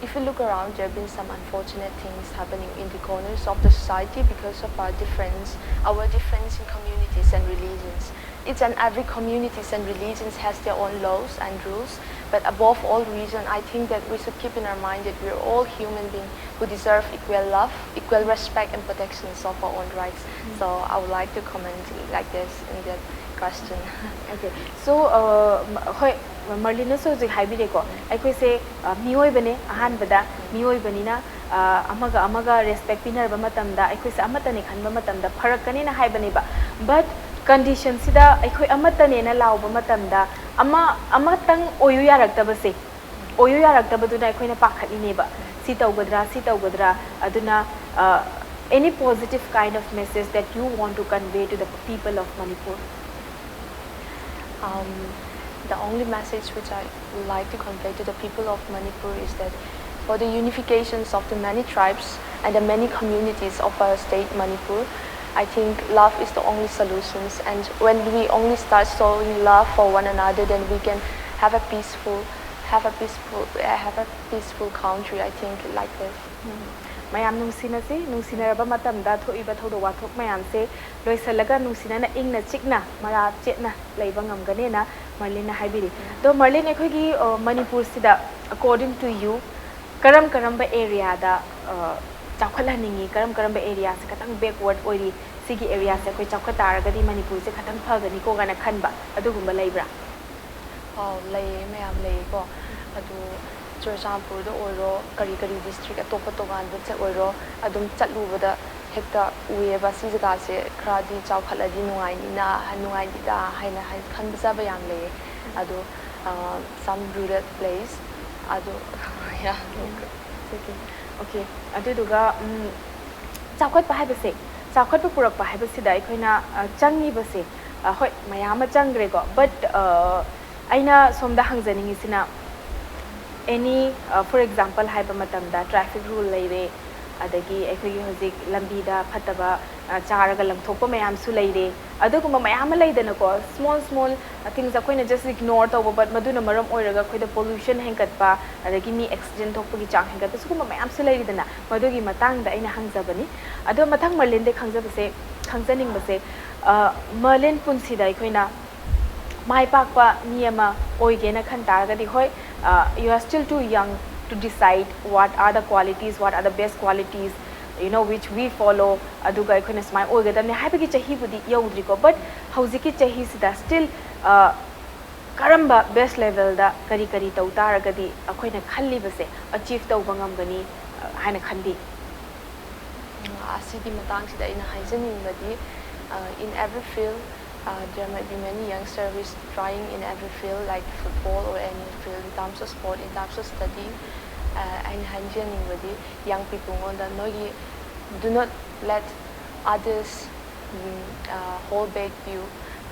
if you look around, there have been some unfortunate things happening in the corners of the society because of our difference, our difference in communities and religions. Each and every communities and religions has their own laws and rules, but above all reason, I think that we should keep in our mind that we are all human beings who deserve equal love, equal respect and protections of our own rights. So I would like to comment like this in that question. Okay, so, uh, ꯍꯣꯏ, ꯃꯔꯂꯤꯟꯅꯁꯨ ꯍꯧꯖꯤꯛ ꯍꯥꯏꯕꯤꯔꯦꯀꯣ, ꯑꯩꯈꯣꯏꯁꯦ, ꯑ, ꯃꯤꯑꯣꯏꯕꯅꯦ, ꯑꯍꯥꯟꯕꯗ ꯃꯤꯑꯣꯏꯕꯅꯤꯅ, ꯑ, ꯑꯃꯒ ꯑꯃꯒ respect ꯄꯤꯅꯔꯕ ꯃꯇꯝꯗ ꯑꯩꯈꯣꯏꯁꯦ ꯑꯃꯠꯇꯅꯦ ꯈꯟꯕ ꯃꯇꯝꯗ ꯐꯔꯛꯀꯅꯦꯅ ꯍꯥꯏꯕꯅꯦꯕ꯫ ꯕꯠ ꯀꯟꯗꯤꯁꯟꯁꯤꯗ ꯑꯩꯈꯣꯏ ꯑꯃꯠꯇꯅꯦꯅ ꯂꯥꯎꯕ ꯃꯇꯝꯗ ꯑꯃ, ꯑꯃꯇꯪ ꯑꯣꯏꯌꯨ ꯌꯥꯔꯛꯇꯕꯁꯦ, ꯑꯣꯏꯌꯨ ꯌꯥꯔꯛꯇꯕꯗꯨꯅ ꯑꯩꯈꯣꯏꯅ ꯄꯥꯈꯠꯂꯤꯅꯦꯕ, ꯁꯤ ꯇꯧꯒꯗ꯭ꯔꯥ, ꯁꯤ ꯇꯧꯒꯗ꯭ꯔꯥ꯫ ꯑꯗꯨꯅ, ꯑ, any positive kind of message that you want to convey to the people of Manipur? Um, the only message which I would like to convey to the people of Manipur is that for the unifications of the many tribes and the many communities of our state Manipur, I think love is the only solutions. And when we only start showing love for one another, then we can have a peaceful, have a peaceful, uh, have a peaceful country. I think like this. ꯃꯌꯥꯝ ꯅꯨꯡꯁꯤꯅꯁꯤ, ꯅꯨꯡꯁꯤꯅꯔꯕ ꯃꯇꯝꯗ ꯊꯣꯛꯏꯕ ꯊꯧꯗꯣꯛ ꯋꯥꯊꯣꯛ ꯃꯌꯥꯝꯁꯦ ꯂꯣꯏꯁꯤꯜꯂꯒ ꯅꯨꯡꯁꯤꯅꯅ ꯏꯪꯅ ꯆꯤꯛꯅ ꯃꯔꯥ ꯆꯦꯠꯅ ꯂꯩꯕ ꯉꯝꯒꯅꯦꯅ ꯃꯔꯂꯤꯟꯅ ꯍꯥꯏꯕꯤꯔꯤ꯫ ꯑꯗꯣ ꯃꯔꯂꯤꯟ, ꯑꯩꯈꯣꯏꯒꯤ, ꯑ, ꯃꯅꯤꯄꯨꯔꯁꯤꯗ, according to you, ꯀꯔꯝ ꯀꯔꯝꯕ ꯑꯦꯔꯤꯌꯥꯗ, ꯑ, ꯆꯥꯎꯈꯠꯍꯟꯅꯤꯡꯉꯤ, ꯀꯔꯝ ꯀꯔꯝꯕ ꯑꯦꯔꯤꯌꯥꯁꯦ ꯈꯇꯪ ꯕꯦꯛꯋꯥꯔꯗ ꯑꯣꯏꯔꯤ, ꯁꯤꯒꯤ ꯑꯦꯔꯤꯌꯥꯁꯦ ꯑꯩꯈꯣꯏ ꯆꯥꯎꯈꯠ ꯇꯥꯔꯒꯗꯤ ꯃꯅꯤꯄꯨꯔꯁꯦ ꯈꯇꯪ ꯐꯒꯅꯤꯀꯣ ꯀꯥꯏꯅ ꯈꯟꯕ ꯑꯗꯨꯒꯨꯝꯕ ꯂꯩꯕ꯭ꯔꯥ? ꯑꯥꯎ, ꯂꯩꯌꯦ, ꯃꯌꯥꯝ ꯂꯩꯌꯦꯀꯣ꯫ ꯑꯗꯨ ꯆꯨꯔꯆꯥꯟꯄꯨꯔꯗ ꯑꯣꯏꯔꯣ, ꯀꯔꯤ ꯀꯔꯤ ꯗꯤꯁꯇ꯭ꯔꯤꯛ ꯑꯇꯣꯞꯄ ꯇꯣꯉꯥꯟꯕ ꯑꯣꯏꯔꯣ, ꯑꯗꯨꯝ ꯆꯠꯂꯨꯕꯗ ꯍꯦꯛꯇ ꯎꯏꯌꯦꯕ, ꯁꯤ ꯖꯒꯥꯁꯦ ꯈꯔꯗꯤ ꯆꯥꯎꯈꯠꯂꯗꯤ ꯅꯨꯡꯉꯥꯏꯅꯤꯅ, ꯅꯨꯡꯉꯥꯏꯅꯤꯗ ꯍꯥꯏꯅ ꯍꯥꯏ-, ꯈꯟꯖꯕ ꯌꯥꯝ ꯂꯩꯌꯦ꯫ ꯑꯗꯣ, ꯑ, some rural place, ꯑꯗꯣ, yeah, ꯑꯣꯀꯦ, ꯑꯗꯨꯗꯨꯒ, ꯎꯝ, ꯆꯥꯎꯈꯠꯄ ꯍꯥꯏꯕꯁꯦ, ꯆꯥꯎꯈꯠꯄ ꯄꯨꯔꯛꯄ ꯍꯥꯏꯕꯁꯤꯗ ꯑꯩꯈꯣꯏꯅ, ꯑ, ꯆꯪꯉꯤꯕꯁꯦ, ꯑ, ꯍꯣꯏ, ꯃꯌꯥꯝ ꯑꯃ ꯆꯪꯈ꯭ꯔꯦꯀꯣ, but, ꯑ, ꯑꯩꯅ ꯁꯣꯝꯗ ꯍꯪꯖꯅꯤꯡꯉꯤꯁꯤꯅ, any, ꯑ, for example ꯍꯥꯏꯕ ꯃꯇꯝꯗ traffic rule ꯂꯩꯔꯦ, ꯑꯗꯒꯤ ꯑꯩꯈꯣꯏꯒꯤ ꯍꯧꯖꯤꯛ ꯂꯝꯕꯤꯗ ꯐꯠꯇꯕ, ꯑ, ꯆꯥꯔꯒ ꯂꯪꯊꯣꯛꯄ ꯃꯌꯥꯝꯁꯨ ꯂꯩꯔꯦ꯫ ꯑꯗꯨꯒꯨꯝꯕ ꯃꯌꯥꯝ ꯑꯃ ꯂꯩꯗꯅꯀꯣ, small small things ꯑꯩꯈꯣꯏꯅ just ignore ꯇꯧꯕ, but ꯃꯗꯨꯅ ꯃꯔꯝ ꯑꯣꯏꯔꯒ ꯑꯩꯈꯣꯏꯗ pollution ꯍꯦꯟꯒꯠꯄ, ꯑꯗꯒꯤ ꯃꯤ accident ꯊꯣꯛꯄꯒꯤ ꯆꯥꯡ ꯍꯦꯟꯒꯠꯄ, ꯁꯤꯒꯨꯝꯕ ꯃꯌꯥꯝꯁꯨ ꯂꯩꯔꯤꯗꯅ꯫ ꯃꯗꯨꯒꯤ ꯃꯇꯥꯡꯗ ꯑꯩꯅ ꯍꯪꯖꯕꯅꯤ꯫ ꯑꯗꯣ ꯃꯊꯪ ꯃꯔꯂꯤꯟꯗ ꯈꯪꯖꯕꯁꯦ, ꯈꯪꯖꯅꯤꯡꯕꯁꯦ, ꯑ, ꯃꯔꯂꯤꯟ ꯄꯨꯟꯁꯤꯗ ꯑꯩꯈꯣꯏꯅ ꯃꯥꯏ ꯄꯥꯛꯄ ꯃꯤ ꯑꯃ ꯑꯣꯏꯒꯦꯅ ꯈꯟ ꯇꯥꯔꯒꯗꯤ, ꯍꯣꯏ, uh, you are still too young to decide what are the qualities, what are the best qualities, you know, which we follow, ꯑꯗꯨꯒ ꯑꯩꯈꯣꯏꯅ ꯁꯨꯃꯥꯏꯅ ꯑꯣꯏꯒꯗꯕꯅꯤ ꯍꯥꯏꯕꯒꯤ ꯆꯍꯤꯕꯨꯗꯤ ꯌꯧꯗ꯭ꯔꯤꯀꯣ, but ꯍꯧꯖꯤꯛꯀꯤ ꯆꯍꯤꯁꯤꯗ still, uh, ꯀꯔꯝꯕ best levelꯗ ꯀꯔꯤ ꯀꯔꯤ ꯇꯧ ꯇꯥꯔꯒꯗꯤ ꯑꯩꯈꯣꯏꯅ ꯈꯜꯂꯤꯕꯁꯦ achieve ꯇꯧꯕ ꯉꯝꯒꯅꯤ, uh, ꯍꯥꯏꯅ ꯈꯟꯕꯤ? ꯑꯁꯤꯒꯤ ꯃꯇꯥꯡꯁꯤꯗ ꯑꯩꯅ ꯍꯥꯏꯖꯅꯤꯡꯕꯗꯤ, uh, in every field, uh, there might be many youngster who is trying in every field, like football or any field, in terms of sport, in terms of study. Uh, ꯑꯩꯅ ꯍꯥꯏꯖꯅꯤꯡꯕꯗꯤ, young people ꯉꯣꯟꯗ ꯅꯣꯏꯒꯤ, do not let others, mm, uh, hold back you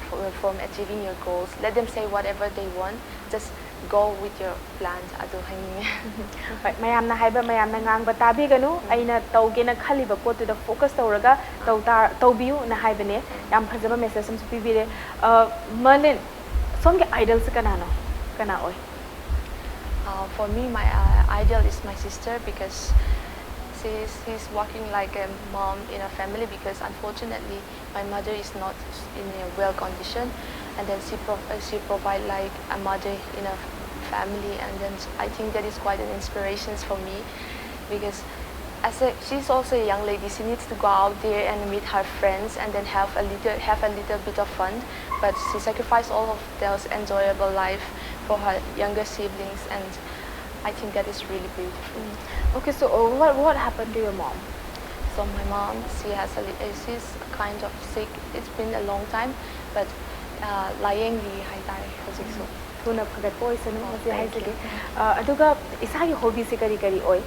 f- from achieving your goals. Let them say whatever they want. Just go with your plans. ꯑꯗꯨ ꯍꯥꯏꯅꯤꯡꯉꯦ꯫ ꯍꯣꯏ, ꯃꯌꯥꯝꯅ ꯍꯥꯏꯕ, ꯃꯌꯥꯝꯅ ꯉꯥꯡꯕ ꯇꯥꯕꯤꯒꯅꯨ, ꯑꯩꯅ ꯇꯧꯒꯦꯅ ꯈꯜꯂꯤꯕ ꯄꯣꯠꯇꯨꯗ focus ꯇꯧꯔꯒ ꯇꯧ ꯇꯥ-, ꯇꯧꯕꯤꯌꯨꯅ ꯍꯥꯏꯕꯅꯦ꯫ ꯌꯥꯝ ꯐꯖꯕ message ꯑꯃꯁꯨ ꯄꯤꯕꯤꯔꯦ꯫ ꯑ, ꯃꯔꯂꯤꯟ, ꯁꯣꯝꯒꯤ idolꯁꯦ ꯀꯅꯥꯅꯣ? ꯀꯅꯥ ꯑꯣꯏ? Uh, for me, my uh, idol is my sister because she is, she's working like a mom in a family, because unfortunately my mother is not in a well condition, and then she pro- uh, she provide like a mother in a family, and then I think that is quite an inspiration for me, because As a, she's also a young lady. She needs to go out there and meet her friends and then have a little have a little bit of fun. But she sacrificed all of those enjoyable life for her younger siblings, and I think that is really beautiful. Okay, so uh, what what happened to your mom? So my mom, she has a li- uh, she's kind of sick. It's been a long time, but uh, ꯂꯥꯏꯌꯦꯡꯉꯤ ꯍꯥꯏꯇꯥꯔꯦ ꯍꯧꯖꯤꯛꯁꯨ꯫ ꯊꯨꯅ ꯐꯒꯠꯄ ꯑꯣꯏꯁꯅꯨ ꯍꯧꯖꯤꯛ Thank ꯍꯥꯏꯖꯒꯦ꯫ you. ꯑ, ꯑꯗꯨꯒ ꯏꯁꯥꯒꯤ ꯍꯣꯕꯤꯁꯦ ꯀꯔꯤ ꯀꯔꯤ ꯑꯣꯏ?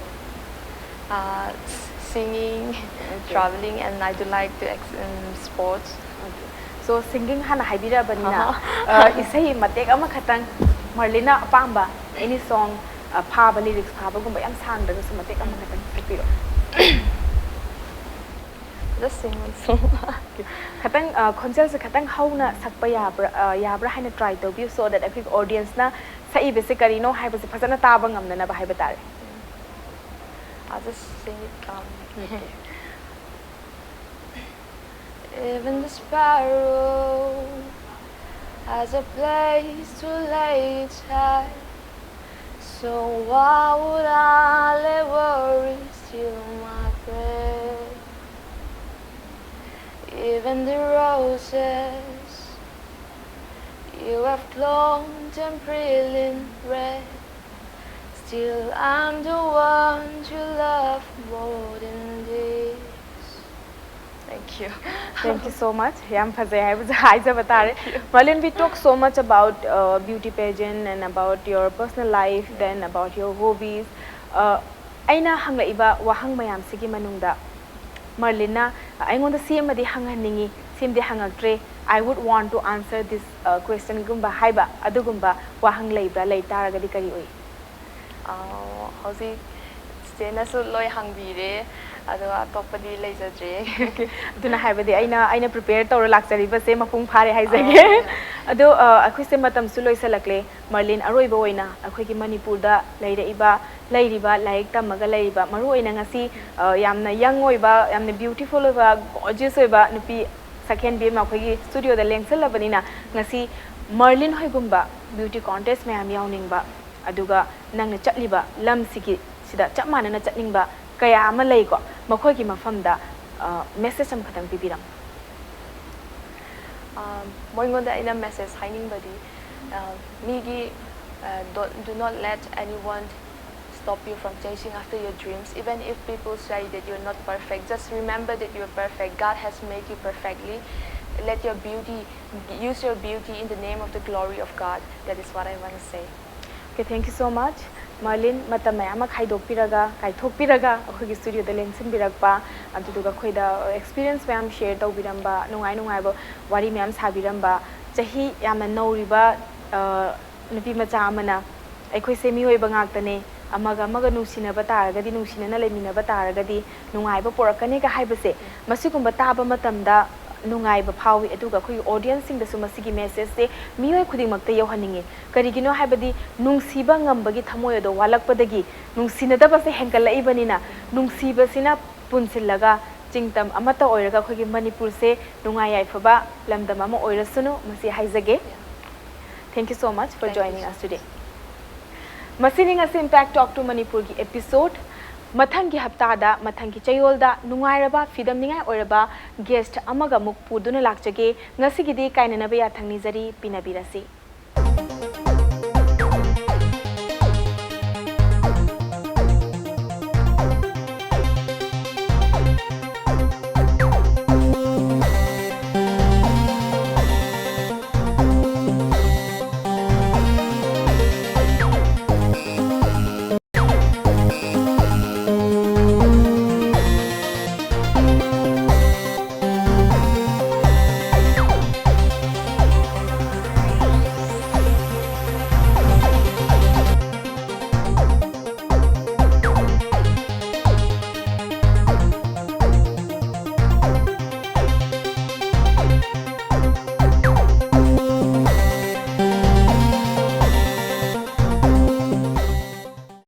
Uh, s- singing, traveling, and I do like to ex- um, sports. So singing ꯍꯥꯟꯅ ꯍꯥꯏꯕꯤꯔꯛꯑꯕꯅꯤꯅ ꯑꯍꯥ. ꯑ, ꯏꯁꯩ ꯃꯇꯦꯛ ꯑꯃꯈꯛꯇꯪ ꯃꯔꯂꯤꯟꯅ ꯑꯄꯥꯝꯕ any song, ꯑ, ꯐꯥꯕ, lyrics ꯐꯥꯕꯒꯨꯝꯕ ꯌꯥꯝ ꯁꯥꯡꯗ꯭ꯔꯒꯁꯨ ꯃꯇꯦꯛ ꯑꯃꯈꯛꯇꯪ ꯁꯛꯄꯤꯔꯣ꯫ Just sing one song. ꯈꯇꯪ ꯑ, ꯈꯣꯟꯖꯦꯜꯁꯦ ꯈꯇꯪ ꯍꯧꯅ ꯁꯛꯄ ꯌꯥꯕ꯭ꯔꯥ ꯑ, ꯌꯥꯕ꯭ꯔꯥ ꯍꯥꯏꯅ try ꯇꯧꯕꯤꯌꯨ, so that ꯑꯩꯈꯣꯏꯒꯤ audienceꯅ ꯁꯛꯏꯕꯁꯦ ꯀꯔꯤꯅꯣ ꯍꯥꯏꯕꯁꯦ ꯐꯖꯅ ꯇꯥꯕ ꯉꯝꯅꯅꯕ ꯍꯥꯏꯕ ꯇꯥꯔꯦ꯫ I'll just sing it calmly. Even the sparrow has a place to lay its head. So why would I lay worries till my breast? Even the roses you have cloned and prilled in red. Still, I'm the one you love more than this. Thank you. Thank you so much. ꯌꯥꯝ ꯐꯖꯩ ꯍꯥꯏꯕꯁꯦ ꯍꯥꯏꯖꯕ ꯇꯥꯔꯦ꯫ Marlin, we talk so much about uh, beauty pageant and about your personal life, then about your hobbies. Uh, ꯑꯩꯅ ꯍꯪꯂꯛꯏꯕ ꯋꯥꯍꯪ ꯃꯌꯥꯝꯁꯤꯒꯤ ꯃꯅꯨꯡꯗ ꯃꯔꯂꯤꯟꯅ ꯑꯩꯉꯣꯟꯗ ꯁꯤ ꯑꯃꯗꯤ ꯍꯪꯍꯟꯅꯤꯡꯉꯤ, ꯁꯤꯃꯗꯤ ꯍꯪꯉꯛꯇ꯭ꯔꯦ, I would want to answer this uh, questionꯒꯨꯝꯕ ꯍꯥꯏꯕ ꯑꯗꯨꯒꯨꯝꯕ ꯋꯥꯍꯪ ꯂꯩꯕ꯭ꯔꯥ? ꯂꯩ ꯇꯥꯔꯒꯗꯤ ꯀꯔꯤ ꯑꯣꯏ? ꯑꯥ, ꯍꯧꯖꯤꯛ ꯆꯤꯆꯦꯅꯁꯨ ꯂꯣꯏ ꯍꯪꯕꯤꯔꯦ, ꯑꯗꯣ ꯑꯇꯣꯞꯄꯗꯤ ꯂꯩꯖꯗ꯭ꯔꯦ꯫ ꯑꯗꯨꯅ ꯍꯥꯏꯕꯗꯤ ꯑꯩꯅ ꯑꯩꯅ prepare ꯇꯧꯔ ꯂꯥꯛꯆꯔꯤꯕꯁꯦ ꯃꯄꯨꯡ ꯐꯥꯔꯦ ꯍꯥꯏꯖꯒꯦ꯫ ꯑꯗꯣ ꯑ, ꯑꯩꯈꯣꯏꯁꯦ ꯃꯇꯝꯁꯨ ꯂꯣꯏꯁꯤꯜꯂꯛꯂꯦ꯫ ꯃꯔꯂꯤꯟ, ꯑꯔꯣꯏꯕ ꯑꯣꯏꯅ ꯑꯩꯈꯣꯏꯒꯤ ꯃꯅꯤꯄꯨꯔꯗ ꯂꯩꯔꯛꯏꯕ, ꯂꯩꯔꯤꯕ, ꯂꯥꯏꯔꯤꯛ ꯇꯝꯃꯒ ꯂꯩꯔꯤꯕ, ꯃꯔꯨ ꯑꯣꯏꯅ ꯉꯁꯤ ꯑ, ꯌꯥꯝꯅ young ꯑꯣꯏꯕ, ꯌꯥꯝꯅ beautiful ꯑꯣꯏꯕ, gorgeous ꯑꯣꯏꯕ ꯅꯨꯄꯤ ꯁꯛꯍꯦꯟꯕꯤ ꯑꯃ ꯑꯩꯈꯣꯏꯒꯤ studioꯗ ꯂꯦꯡꯁꯜꯂꯕꯅꯤꯅ, ꯉꯁꯤ ꯃꯔꯂꯤꯟ ꯍꯣꯏꯒꯨꯝꯕ beauty contest ꯃꯌꯥꯝ ꯌꯥꯎꯅꯤꯡꯕ, ꯑꯗꯨꯒ ꯅꯪꯅ ꯆꯠꯂꯤꯕ ꯂꯝꯁꯤꯒꯤ ꯁꯤꯗ ꯆꯞ ꯃꯥꯟꯅꯅ ꯆꯠꯅꯤꯡꯕ ꯀꯌꯥ ꯑꯃ ꯂꯩꯀꯣ, ꯃꯈꯣꯏꯒꯤ ꯃꯐꯝꯗ ꯃꯦꯁꯦꯖ ꯑꯃꯈꯛꯇꯪ ꯄꯤꯕꯤꯔꯝꯃꯨ꯫ ꯃꯣꯏꯉꯣꯟꯗ ꯑꯩꯅ ꯃꯦꯁꯦꯖ ꯍꯥꯏꯅꯤꯡꯕꯗꯤ, ꯃꯤꯒꯤ, do not let anyone stop you from chasing after your dreams. Even if people say that you're not perfect, just remember that you're perfect. God has made you perfectly. Let your beauty, use your beauty in the name of the glory of God. That is what I want to say. Okay, thank you so much. ꯃꯥꯔꯂꯤꯟ, ꯃꯇꯝ ꯃꯌꯥꯝ ꯑꯃ ꯈꯥꯏꯗꯣꯛꯄꯤꯔꯒ, ꯀꯥꯏꯊꯣꯛꯄꯤꯔꯒ ꯑꯩꯈꯣꯏꯒꯤ ꯁ꯭ꯇꯨꯗꯤꯑꯣꯗ ꯂꯦꯡꯁꯤꯟꯕꯤꯔꯛꯄ, ꯑꯗꯨꯗꯨꯒ ꯑꯩꯈꯣꯏꯗ experience ꯃꯌꯥꯝ share ꯇꯧꯕꯤꯔꯝꯕ, ꯅꯨꯡꯉꯥꯏ ꯅꯨꯡꯉꯥꯏꯕ ꯋꯥꯔꯤ ꯃꯌꯥꯝ ꯁꯥꯕꯤꯔꯝꯕ, ꯆꯍꯤ ꯌꯥꯝꯅ ꯅꯧꯔꯤꯕ ꯅꯨꯄꯤ ꯃꯆꯥ ꯑꯃꯅ, "ꯑꯩꯈꯣꯏꯁꯦ ꯃꯤꯑꯣꯏꯕ ꯉꯥꯛꯇꯅꯦ, ꯑꯃꯒ ꯑꯃꯒ ꯅꯨꯡꯁꯤꯅꯕ ꯇꯥꯔꯒꯗꯤ, ꯅꯨꯡꯁꯤꯅꯅ ꯂꯩꯃꯤꯟꯅꯕ ꯇꯥꯔꯒꯗꯤ ꯅꯨꯡꯉꯥꯏꯕ ꯄꯨꯔꯛꯀꯅꯤꯒ" ꯍꯥꯏꯕꯁꯦ, ꯃꯁꯤꯒꯨꯝꯕ ꯇꯥꯕ ꯃꯇꯝꯗ ꯅꯨꯡꯉꯥꯏꯕ ꯐꯥꯎꯏ꯫ ꯑꯗꯨꯒ ꯑꯩꯈꯣꯏꯒꯤ ꯑꯣꯗꯤꯌꯦꯟꯁꯁꯤꯡꯗꯁꯨ ꯃꯁꯤꯒꯤ ꯃꯦꯁꯦꯖꯁꯦ ꯃꯤꯑꯣꯏ ꯈꯨꯗꯤꯡꯃꯛꯇ ꯌꯧꯍꯟꯅꯤꯡꯉꯤ꯫ ꯀꯔꯤꯒꯤꯅꯣ ꯍꯥꯏꯕꯗꯤ, ꯅꯨꯡꯁꯤꯕ ꯉꯝꯕꯒꯤ ꯊꯃꯣꯏ ꯑꯗꯣ ꯋꯥꯠꯂꯛꯄꯗꯒꯤ ꯅꯨꯡꯁꯤꯅꯗꯕꯁꯦ ꯍꯦꯟꯒꯠꯂꯛꯏꯕꯅꯤꯅ, ꯅꯨꯡꯁꯤꯕꯁꯤꯅ ꯄꯨꯟꯁꯤꯜꯂꯒ ꯆꯤꯡꯇꯝ ꯑꯃꯠꯇ ꯑꯣꯏꯔꯒ ꯑꯩꯈꯣꯏꯒꯤ ꯃꯅꯤꯄꯨꯔꯁꯦ ꯅꯨꯡꯉꯥꯏ ꯌꯥꯏꯐꯕ ꯂꯝꯗꯝ ꯑꯃ ꯑꯣꯏꯔꯁꯅꯨ, ꯃꯁꯤ ꯍꯥꯏꯖꯒꯦ꯫ Thank you so much for joining us today. ꯃꯁꯤꯅꯤ ꯉꯁꯤ Impact Talk to ꯃꯅꯤꯄꯨꯔꯒꯤ ꯑꯦꯄꯤꯁꯣꯗ꯫ ꯃꯊꯪꯒꯤ ꯍꯞꯇꯥꯗ, ꯃꯊꯪꯒꯤ ꯆꯌꯣꯜꯗ ꯅꯨꯡꯉꯥꯏꯔꯕ, ꯐꯤꯗꯝꯅꯤꯡꯉꯥꯏ ꯑꯣꯏꯔꯕ ꯒꯦꯁ꯭ꯠ ꯑꯃꯒ ꯑꯃꯨꯛ ꯄꯨꯗꯨꯅ ꯂꯥꯛꯆꯒꯦ꯫ ꯉꯁꯤꯒꯤꯗꯤ ꯀꯥꯏꯅꯅꯕ ꯌꯥꯊꯪ ꯅꯤꯖꯔꯤ, ꯄꯤꯅꯕꯤꯔꯁꯤ꯫